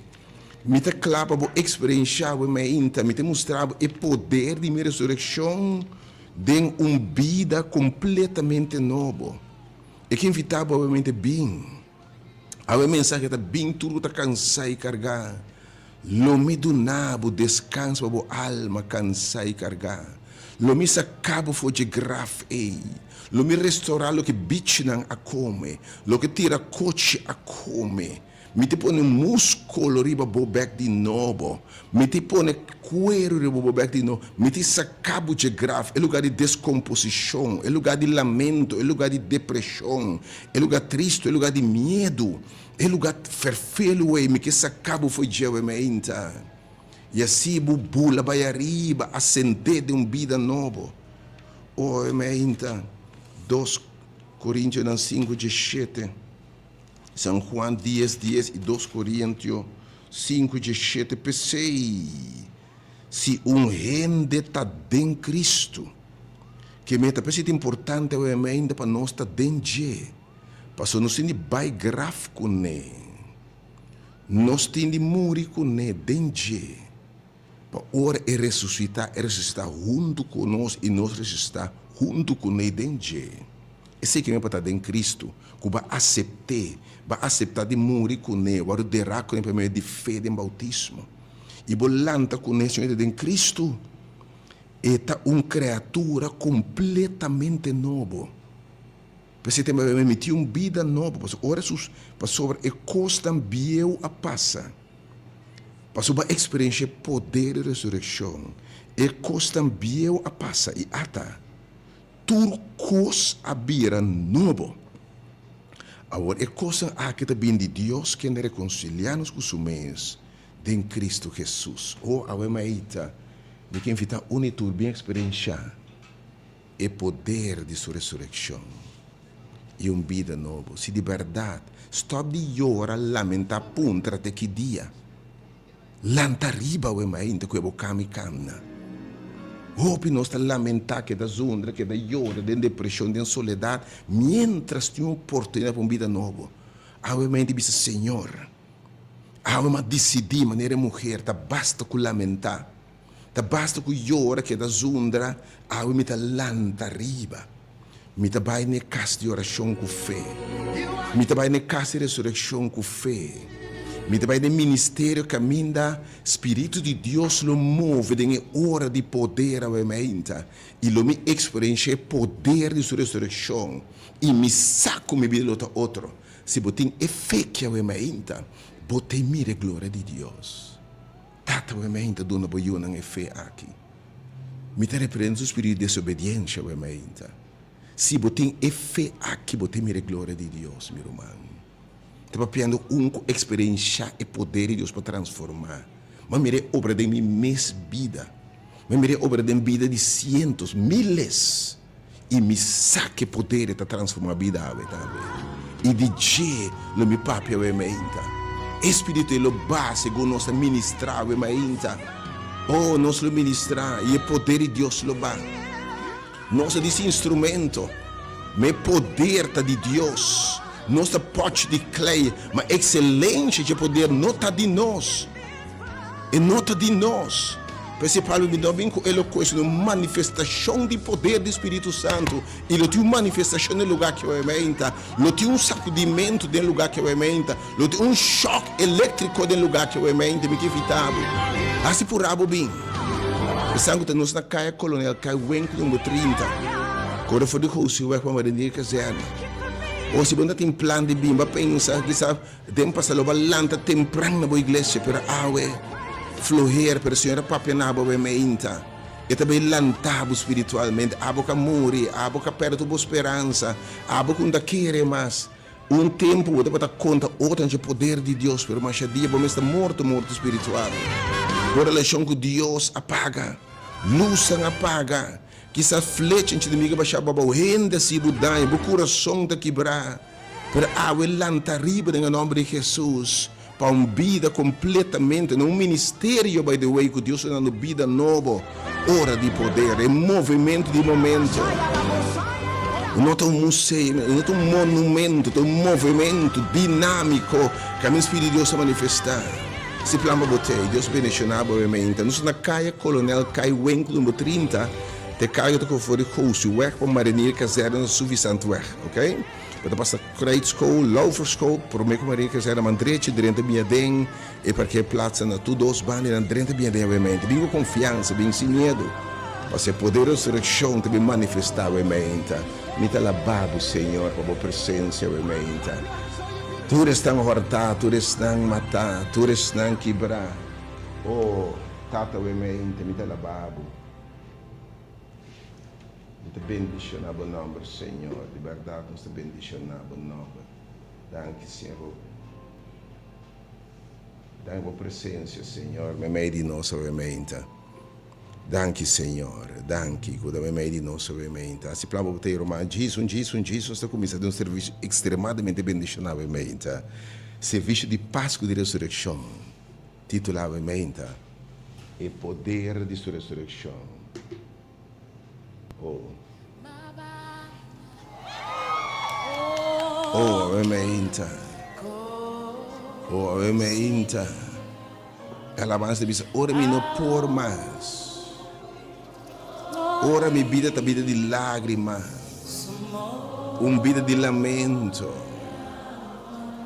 Mi ta kla pa bo eksperenshá bo mainta. Mi ta mustra bo e poder di mi resurekshon den un bida kompletamente nobo. E ke invitá bo awe bin. Awe mensahe ta bin tur ku ta kansá i kargá. Lo mi duna bo deskanso pa bo alma kansá i kargá. Lo mi saká bo for dje graf ei. Lo mi restorá loke bichinan a kome, loke tira kochi a kome. Mi ta pone múskulo riba bo bèk di nobo. Mi ta pone kueru riba bo bèk di nobo. Mi ta saká bo dje graf, e lugá di deskomposishon, e lugá di lamento, e lugá di depreshon, e lugá tristu, e lugá di miedu, e lugá ferfelu ei. Mi ke saká bo fo'i dje awemeinta. I así bo bula bai ariba, asendé den un bida nobo. O awemeinta, Dos Korintionan sinku djeshete. San Juan dies dies i Dos Korintio sinku djeshete P'esei, si un hende ta den Kristu, ke meta p'esei ta importante awe ainda pa nos ta den dje, pasobra nos tin di bai graf kuné, nos tin di muri kuné den dje, pa ora e resusitá, e resusitá huntu ku nos i nos resusitá huntu kuné den dje. Esei ke mi pa ta den Kristu, ku bo a asept'é, bo a aseptá di muri kuné, wòrdu derá kuné pa medio di fe den boutismo, i bo lanta kuné, Señor, den Kristu, e ta un kreatura kompletamente nobo. P'esei ta mi tin un bida nobo, pasobra ora Hesus, pasobra e kosnan bieu a pasa, pasobra bo a eksperenshá e poder di resurekshon, e kosnan bieu a pasa i ata. Tur kos a bira nobo. Awor e kosnan aki ta bini di Dios kende rekonsiliá nos ku su mes den Kristu Hesus. O awe maita, mi ke invitá un i tur bin eksperenshá e poder di su resurekshon i un bida nobo. Si di bèrdat, stòp di yora, lamentá, puntra te ki dia. Lanta riba awe mainta ku e bo kami kamna. Hopi nos ta lamentá, keda zundra, keda yora den depreshon, den soledat, miéntras tin un oportunidat pa un bida nobo. Awe mainta bisa, Señor, awe mi a disidí manera e muher, ta basta ku lamentá, ta basta ku yora, keda zundra, awe mi ta lanta riba. Mi ta bai na e kas di orashon ku fe. Mi ta bai na e kas di resurekshon ku fe. Mi ta bai den ministerio kaminda Spiritu di Dios lo move den e ora di poder awe meinta i lo mi eksperenshá e poder di Su resurekshon i mi sa ku mi bida lo ta otro. Si bo tin e fe ki awe meinta, bo ta mira e gloria di Dios. Tata awe meinta duna bo yunan e fe aki. Mi ta reprende su spiritu di desobediensha awe meinta. Si bo tin e fe aki bo ta mira e gloria di Dios, mi ruman. Ta papiando un ku eksperenshá e poder di Dios pa transformá. Mi a mira e obra den mi mes bida. Mi a mira e obra den bida di sientos, miles. I mi sa ku e poder e ta transformá bida awe tambe. I di dje lo mi papia awe mainta. E Spiritu ei lo baha segun nos ta ministrá awe mainta. Oh, nos lo ministrá i e poder di Dios lo baha. Nos ta disi instrumento, ma e poder ta di Dios. Nos ta pòchi di klei, ma ekselensha dje poder no ta di nos. E no ta di nos. P'esei Pablo mi no bin ku elokuensia, sino un manifestashon di poder di Spiritu Santu. I lo tin un manifestashon den lugá ku awemeinta. Lo tin un sakudimentu den lugá ku awemeinta. Lo tin un shòk eléktriko den lugá ku awemeinta. Mi ke invitá bo. Hasi purá bo bin. Esan ku ta nos na Kaya Kolonel Kai Wenku number 30. Kore for di Gosiweg pa Marinier Kazerne. O si bo no ta tin plan di bin, bo a pensa kisa den pasa lo bo a lanta tempran na bo iglesia, pero awe floher, pero Señor a papia na bo awe meinta. E ta bay lanta bo spiritualmente. Abo ka muri, abo ka perde tur bo speransa, abo ku no ta kere mas. Un tempu bo tabata konta otro dje poder di Dios, pero masha dia bo mes ta morto, morto spiritual. Bo relashon ku Dios a paga, lusnan a paga, kisas flecha dje enemigu a basha bo abou, hende a hasi bo daño, bo kurason ta kibrá. Pero awe lanta riba den e nòmber di Hesus pa un bida kompletamente, no un ministerio by the way, ku Dios ta dando bida nobo, ora di poder, e movementu di momento. No ta un museo, no ta un monumento, ta un movementu dinámiko kaminda Spiritu di Dios ta manifestá. Si plan pa bo t'ei, Dios bendishoná bo obviamente. Nos ta na Kaya Kolonel Kai Winkel number 30, te kaya ta ku for di Goosieweg pa Marinier Kazerne na Suffisantweg, ok? Bo ta pasa Kruidschool, Lauverschool, prome ku Maria Kazerne man drechi drenta bia den e parkeerplaatsen na tur dos bandinan drenta bia den awemente. Bin ku konfiansa, bin sin miedu, pasobra e poder di resurekshon ta bin manifestá awemente. Mi ta alabá bo, Señor, pa bo presensia awemente. Tur esnan hòrtá, tur esnan matá, tur esnan kibrá. O, Tata awemente, mi ta alabá bo. Mi ta bendiciona bo nomber Señor, di berdad nos ta bendiciona bo nomber. Danki Señor danki bo presencia Señor memey di nos awe meinta. Danki Señor, danki cu ta memey di nos awe meinta. Haci plan bo ta ruman Jason, Jason, Jason ta cuminsa den un servicio extremadamente bendiciona awe meinta. Servicio di Pascu di Resureccion, titula awe meinta, E Poder di Su Resureccion. Oh. Oh, awe meinta. Oh, awe meinta. E alabanza ta bisa, ora mi no por mas. Ora mi bida ta bida di lágrima. Un bida di lamento.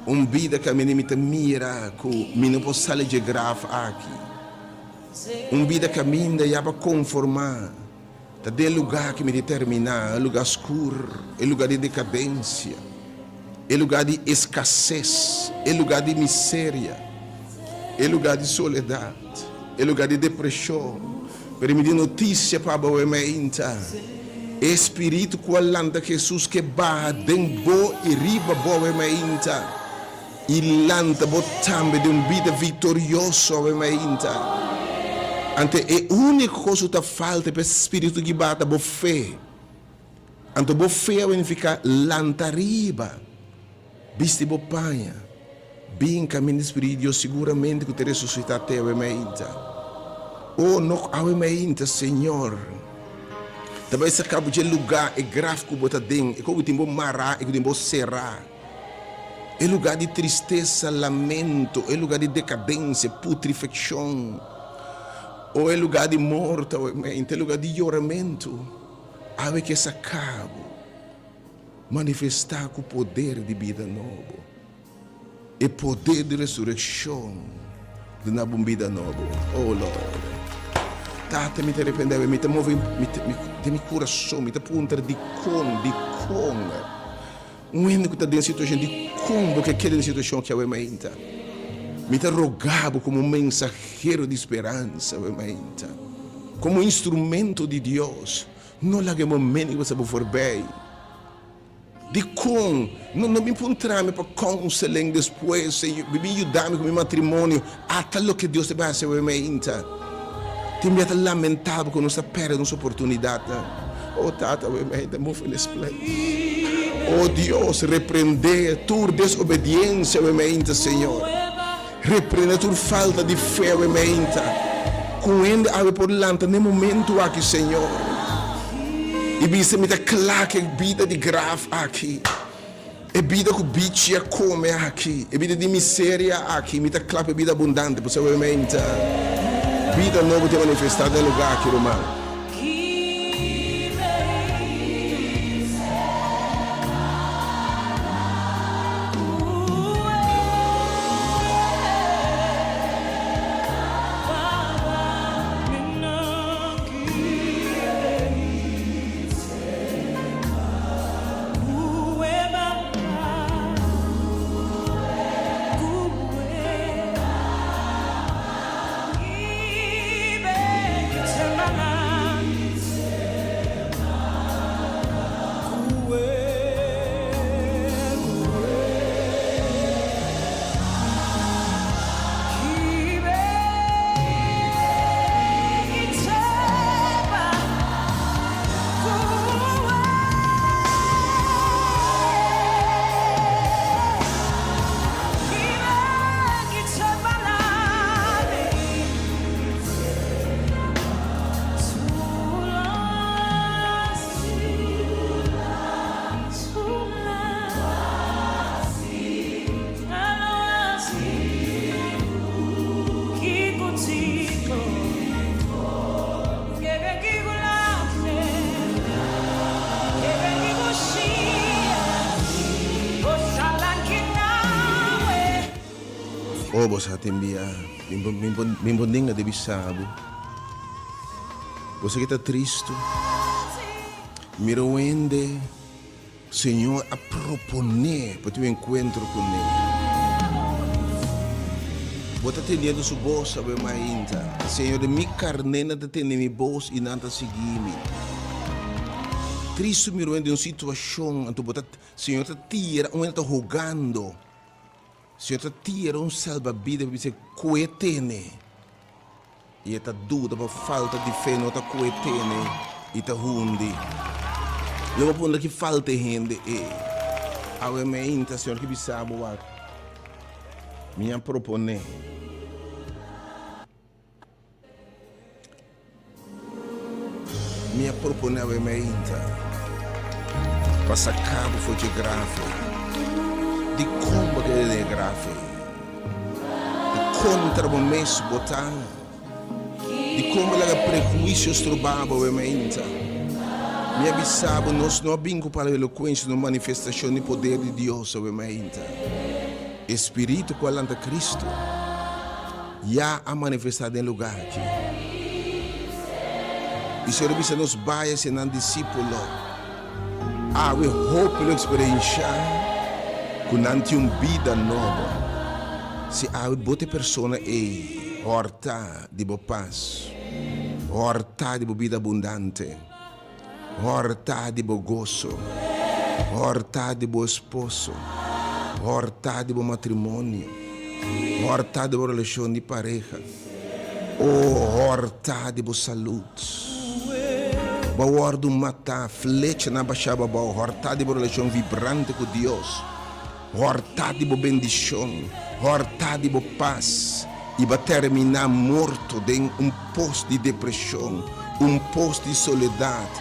Un bida ku ami mi ta mira ku mi no por sali dje graf aki. Un bida kaminda ya pa konformá ta den lugá ki mi determiná, e lugá skur, e lugá di dekadensia, e lugá di eskases, e lugá di miseria, e lugá di soledat, e lugá di depreshon. Pero mi tin notisia pa bo awe mainta, e Spiritu ku a lanta Hesus ke baha den bo i riba bo awe mainta. I lanta bo tambe den un bida viktorioso awe mainta. Anto e úniko kos ku ta falta pa e spiritu ki bata bo fe. Anto bo fe awe nifiká lanta riba, bisti bo paña, bin kaminda di spiritu di Dios siguramente ku ta resusitá te awe mainta. O no awe mainta, Señor ta bai saka bo dje lugá, e graf ku bo ta den, e ku bo tin bo mará, e ku tin bo será. E lugá di tristesa, lamento, e lugá di dekadensia, putrifekshon, o e lugá di morto, awe-mente, e lugá di yoramentu, awe ke saka bo, manifestá ku poder di bida nobo. E poder di resurekshon duna bo un bida nobo. Oh Lord. Tata, mi ta repende awe, mi ta move mi ta mi den mi kurason, mi ta puntra dikon, dikon un hende ku ta den situashon, dikon bo ke keda den situashon aki awe mainta? Mi ta roga bo komo un mensahero di speransa awe mainta, komo un instrumento di Dios, no laga e momento ku pasa bo forbei. Dikon no no bin puntra mi pa counseling despues, Señor, bin bin yuda mi ku mi matrimonio? Ata loke Dios ta bin hasi awe mainta. Tin bia ta lamentabel ku nos ta perde nos oportunidatnan. Oh Tata, awe mainta move in this place. Oh Dios, reprende tur desobediencia awe mainta, Señor. Reprende tur falta di fe awe mainta. Ku hende awe por lanta n'e momentu aki, Señor, i bisa, Mi ta kla ku e bida di graf aki, e bida ku bichi a kome aki, e bida di miseria aki, mi ta kla pa e bida abundante. Pasobra awe mainta, bida nobo ta manifestá den e lugá aki, ruman. Oh, bo sa tin bia, mi por ninga di bisa bo. Bo sa ki ta tristu? Mira un hende Señor a proponé pa tin un enkuentro kuné. Bo ta tendiendo su bos awe mainta. Señor di mi karnénan ta tende mi bos i nan ta sigui mi. Tristu mira un hende den un situashon anto bo ta Señor ta tira un hende ta hogando. Señor ta tira un salbabida pa bisa kue tene i e ta duda pa falta di fe no ta kue tene i ta hundi. Lo bo puntra ki falta e hende ei. Awe meinta Señor ki bisa bo wak mi a propone. Mi a propone awe meinta pa saca bo for dje graf ei. Dicon bo keda den e graf ei? Di contra bo mes bo ta? Dicon bo laga prehuicio stroba bo awe meinta? Mi a bisa bo, nos no a bin cu palabra elocuencia, sino manifestacion di poder di Dios awe meinta. E Spiritu cu a lanta Cristo. Ya a manifestá den lugá aki. I Señor a bisa nos bai hacia nan disípulo. Awe hopi lo eksperenshá ku nan tin un bida nobo. Si awe bo ta e persona ei, hòrtá di bo pas, hòrtá di bo bida abundante, hòrtá di bo goso, hòrtá di bo esposo, hòrtá di bo matrimonio, hòrtá di bo relashon di pareha, o hòrtá di bo salud. Bo a wòrdu matá, flechanan a bashá bo abou, hòrtá di bo relashon vibrante ku Dios, hòrtá di bo bendishon, hòrtá di bo pas, i bo a terminá morto den un pos di depreshon, un pos di soledat,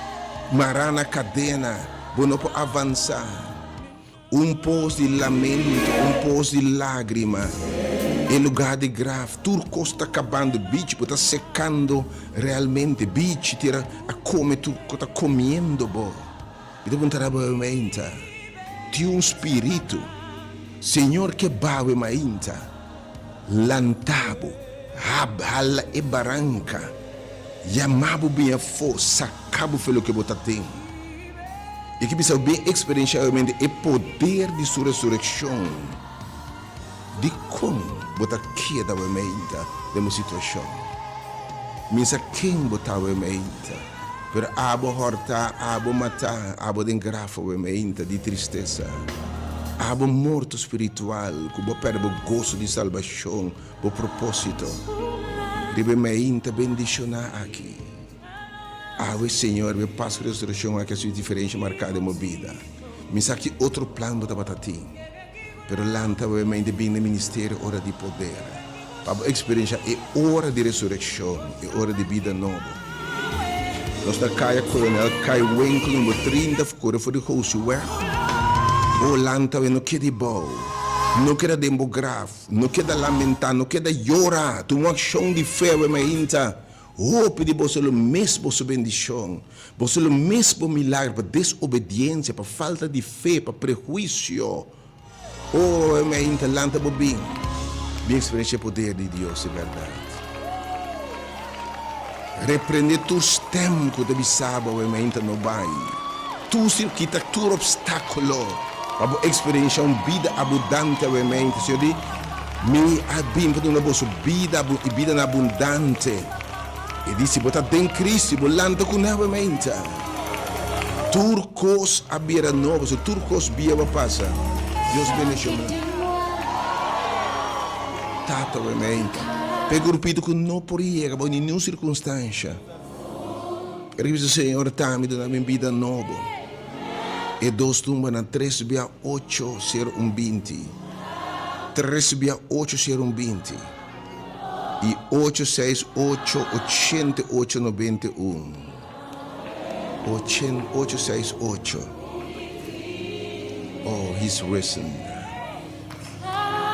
mará na kadena, bo no por avansá. Un pos di lamento, un pos di lágrima, e lugá di graf, tur kos ta kabando, bichi bo ta sekando realmente, bichi tera a kome tur ku ta komiendo bo. Mi ta puntra bo meinta, tin un spiritu. Señor ke bawe mainta, lanta bo, hab hala e baranka, yama bo bin afó, saka bo fe loke bo ta den. I ke bisa bo bin eksperenshá obviamente e poder di su resurekshon. Dikon bo ta keda awe mainta den bo situashon? Mi sa ken bo ta awe mainta, pero abo hòrtá, abo matá, abo den graf awe mainta di tristesa, abo morto spiritual ku bo pèrdè bo goso di salbashon, bo propósito. Riba e mainta bendishoná aki, awe Señor, riba e Pasku di Resurekshon aki a hasi un diferensha marká den bo bida. Mi sa ki otro plan bo tabata tin. Pero lanta bo e mente bin den ministerio ora di poder, pa bo eksperenshá e ora di resurekshon, e ora di bida nobo. Nos na Kaya Kolonel Kai Winkel number 30, kore for di Gosiweg. Bo lanta bo e no keda bou, no keda den bo graf, no keda lamentá, no keda yora. Tuma un akshon di fe awe mainta. Hopi di boso lo mis boso bendishon, boso lo mis bo milagro pa desobediensia, pa falta di fe, pa prehuisio. O e mainta, lanta bo bin, bin eksperensia e poder di Dios di bèrdat. Reprende tur stèm ku ta bisa bo e mainta no bai. Tur kita tur opstákulo pa bo eksperensia un bida abundante awe mainta. Señor di. Mi a bin pa duna boso bida i bida na abundante. E di, Si bo ta den Cristo i bo lanta cu nuevamente, tur cos a bira nobo, so tur cos bieu a pasa. Dios bendiciona. Tata nuevamente, pa e grupito cu no por yega bao ningun circunstancia, e bisa, Señor, ta mi duna mi bida nobo. E dos tumbanan, tres bia ocho, ser un 20. Tres bia ocho ser un 20. I ocho seis ocho 88 91. Ochen ocho seis ocho. Oh, he's risen.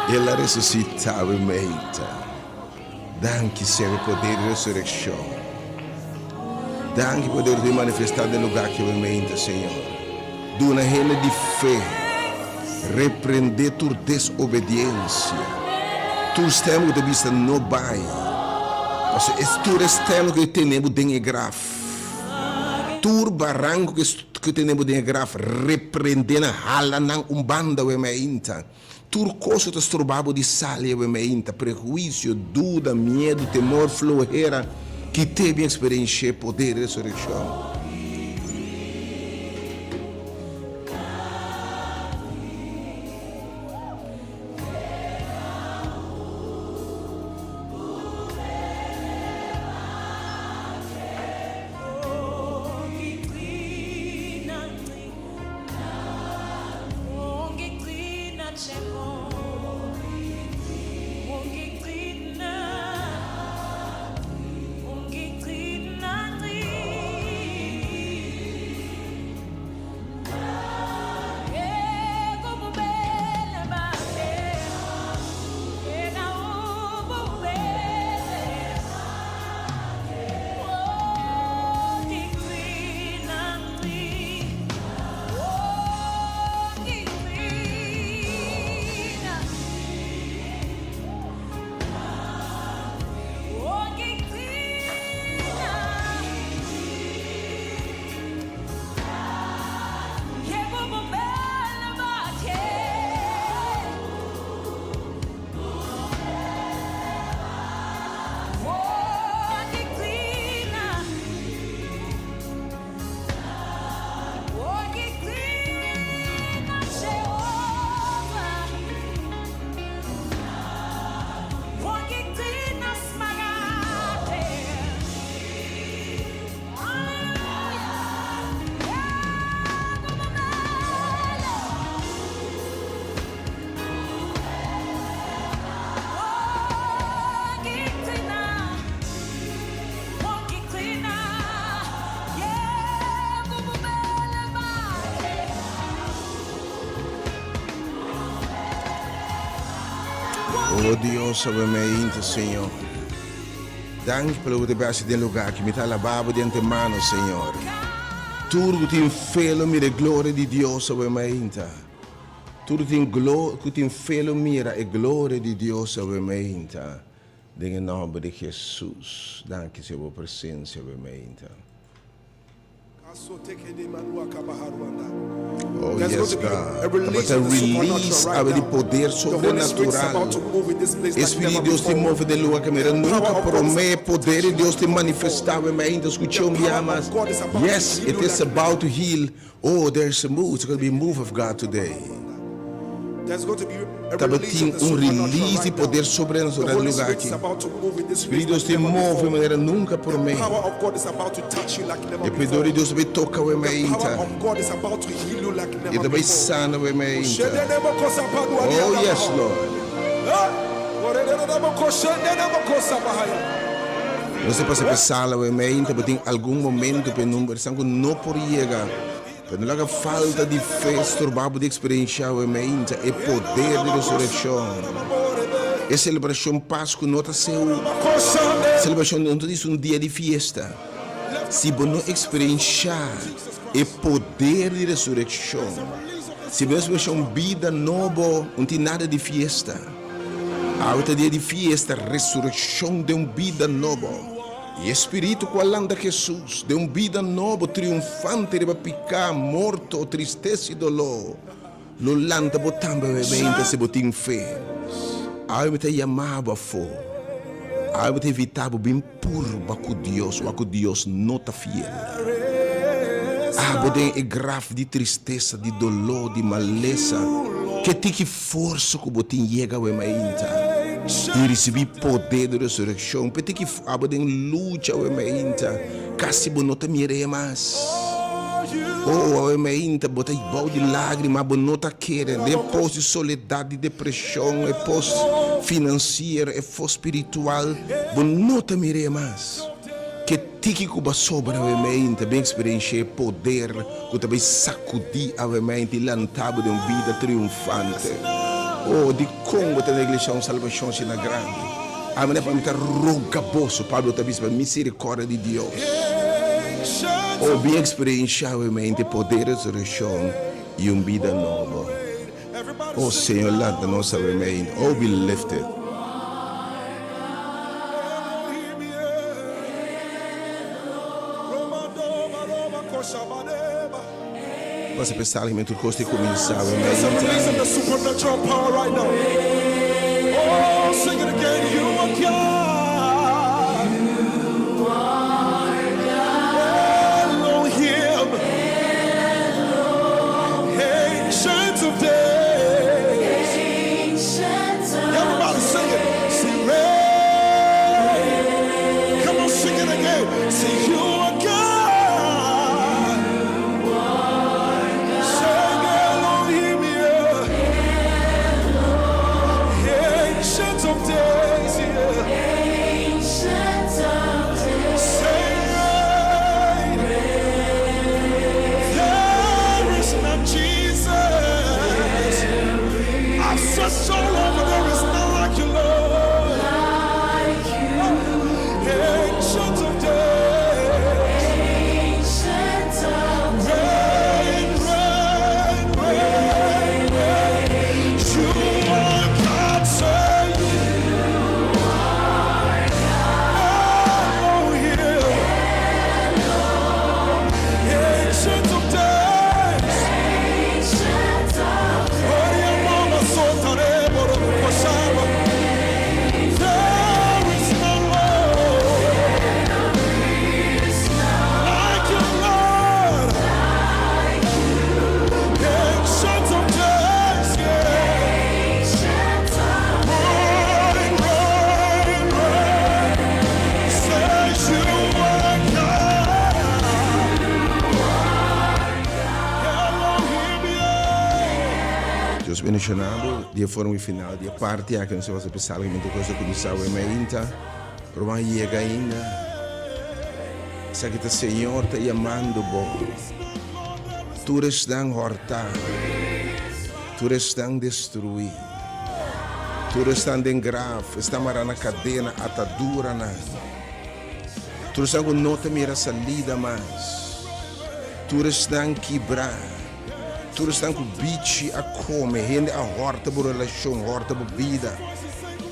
El a resusitá awe meita. Danki, Señor, pa poder di resurekshon. Danki poder di manifestá den lugá aki awe meinta, Señor. Duna hende di fe. Reprendé tur desobediensia. Tur stèm ku ta bisa no bai. Pasobra es tur e stèm ku tene bo den e graf. Tur baranku ku tene bo den e graf, reprendé nan, hala nan un banda awe meinta. Tur kos ku ta stroba bo di sali awe meinta, prehuisio, duda, miedu, temor, flohera, kit'é bin eksperensh'é poder di resurekshon. O Dios, awe mainta, Señor. Danki pa loke bo ta hasi den lugar aki. Mi ta alabá bo di antemano, Señor. Tur ku tin fe lo mira e gloria di Dios awe mainta. Tur tin glo ku tin fe lo mira e gloria di Dios awe meinta. Den e nòmber di Hesus. Danki Señor bo presensia awe meinta. Oh yes God. Tabata release awe di poder sobrenatural. E Spirit di Dios tin move den lugar ke mira nunca prome. Poder di Dios tin manifesta awe meinta. Scucha un bia mas. Yes, it is about to heal. Oh, there's a move. It's gonna be a move of God today. Tabatin un release di poder sobrenatural den lugar aki. Spiritu di Dios tin move manera nunca prome. E poder di Dios ta bay toca awe mainta. E ta bay sana awe mainta. Oh, yes, Lord. Nos ta pasa p'e sala awe mainta, bo tin algun momento p'e number esnan cu no por yega. Pero no laga falta di fe stroba bo di experiencia awe mainta e poder di resureccion. E celebracion Pascu no ta seu celebracion, no ta disi un dia di fiesta. Si bo no experiencia e poder di resureccion, si bo no experiencia un bida nobo, no tin nada di fiesta. Awe ta dia di fiesta, resureccion den un bida nobo. I e Spiritu ku a lanta Hesus den un bida nobo triunfante riba piká, morto, tristesa i doló, lo lanta bo tambe awe si bo tin fe. Awe mi ta yama bo afó. Awe mi ta invitá bo bin purba ku Dios, wak ku Dios no ta fiel. Abo den e graf di tristesa, di doló, di malesa, ke tiki Forsa ku bo tin yega awe mainta i risibí poder di resurekshon. P'e tiki abo den lucha awe mainta, kasi bo no ta mir'é mas. Oh, awe mainta bo ta bou di lágrima, bo no ta kere. Den e pos di soledat, di depreshon, e pos finansiero, e pos spiritual, bo no ta mir'é mas. Ke. Tiki ku bo a sobra awemente, bin eksperenshá e poder ku ta bai sakudí awemente i lantá bo den un bida triunfante. Oh, dikon bo ta neglishá un salbashon asina grandi? Awe pa mi ta roga boso, Pablo ta bisa, pa miserikòrdia di Dios. Oh, bin eksperenshá awemente e poder di resurekshon i un bida nobo. Oh, Señor, lanta nos awemente. Oh, be lifted. Pasa pe sala mi tur kos te kuminsá we mei Dios bendiciona bo di e forma y final di e parti aki nos ta wak p'e sala kimente cos ta cuminsa awe mainta pero bo a yega ainda esaki ta Señor ta yamando bo tur esnan horta tur esnan destrui tur esnan den graf esnan mara na cadena ataduranan. Tur esnan ku no ta mira salida mas, tur esnan kibrá, Tur esnan ku bichi a kome, hende a hòrta bo relashon, hòrta bo bida.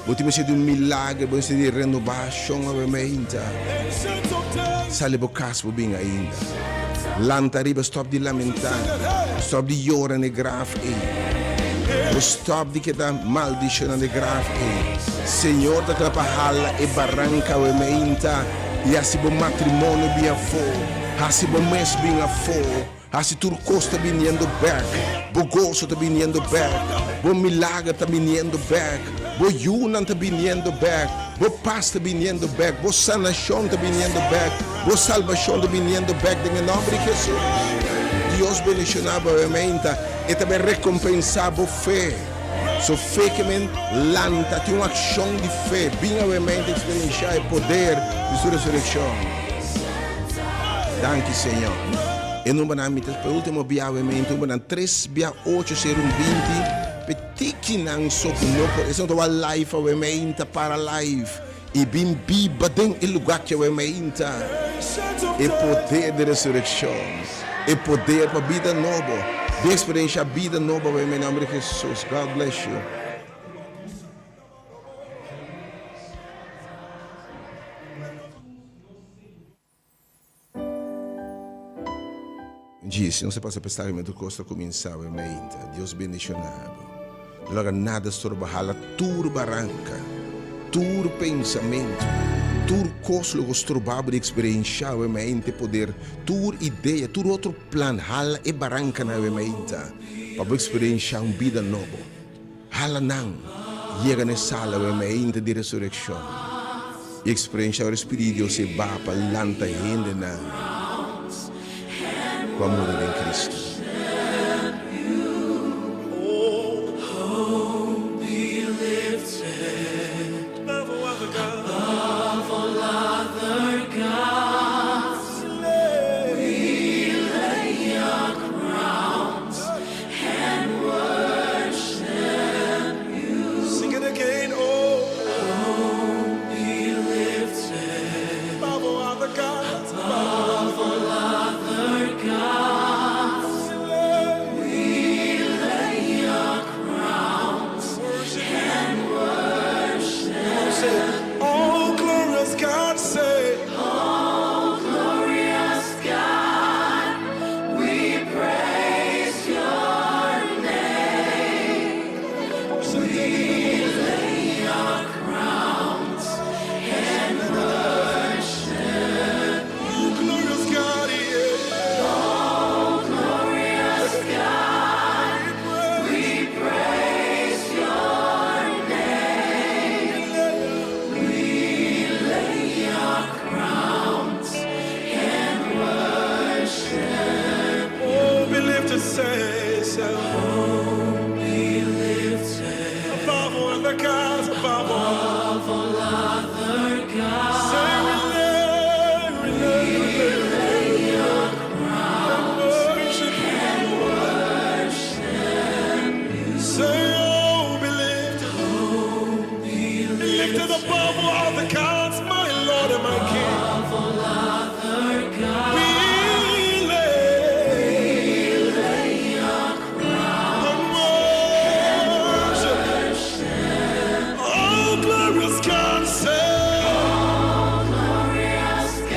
Bo tin mester di un milager, bo mester di renobashon awe meinta. Sali bo kas bo bin ainda. Lanta ariba, stòp di lamentá, stòp di yora na e graf ei. Bo stòp di keda maldishoná na e graf ei. Señor ta kla pa hala e baranka awe meinta i hasi bo matrimonio bin afó, hasi bo mes bin afó. Hasi tur kos ta biniendo bek, bo goso ta biniendo bek, bo milager ta biniendo bek, bo yunan ta biniendo bek, bo pas ta biniendo bek, bo sanashon ta biniendo bek, bo salbashon ta biniendo bek den e nòmber di Hesus. Dios bendishoná bo awe-meinta, e ta bai rekompensá bo fe. So fe ke men lanta, tin un akshon di fe, bin awe-meinta eksperenshá e poder di su resurekshon. Danki Señor. E numbernan mi ta pa e ultimo bia awe mente numbernan tres bia ocho sero un 20 pe tikinan so ku no por esnan ta wak live awe meinta para live i bin biba den e lugar ki awe meinta e poder di resurekshon e poder pa bida nobo bin eksperensha bida nobo awe mei nomber di Jesus God bless you. Djis, nos a pasa pa esta momento kos ta kuminsá awe meinta. Dios bendishoná bo. No laga nada storba hala tur baranka, tur pensamentu, tur kos lo ku stroba bo di eksperenshá awe meinta e poder, tur idea, tur otro plan, hala e barankanan awe meinta pa bo eksperenshá un bida nobo. Hala nan yega na e sala awe mainta di resurekshon i eksperensha ora e Spiritu di Dios e ba pa lanta hendenan ku a muri den Kristu.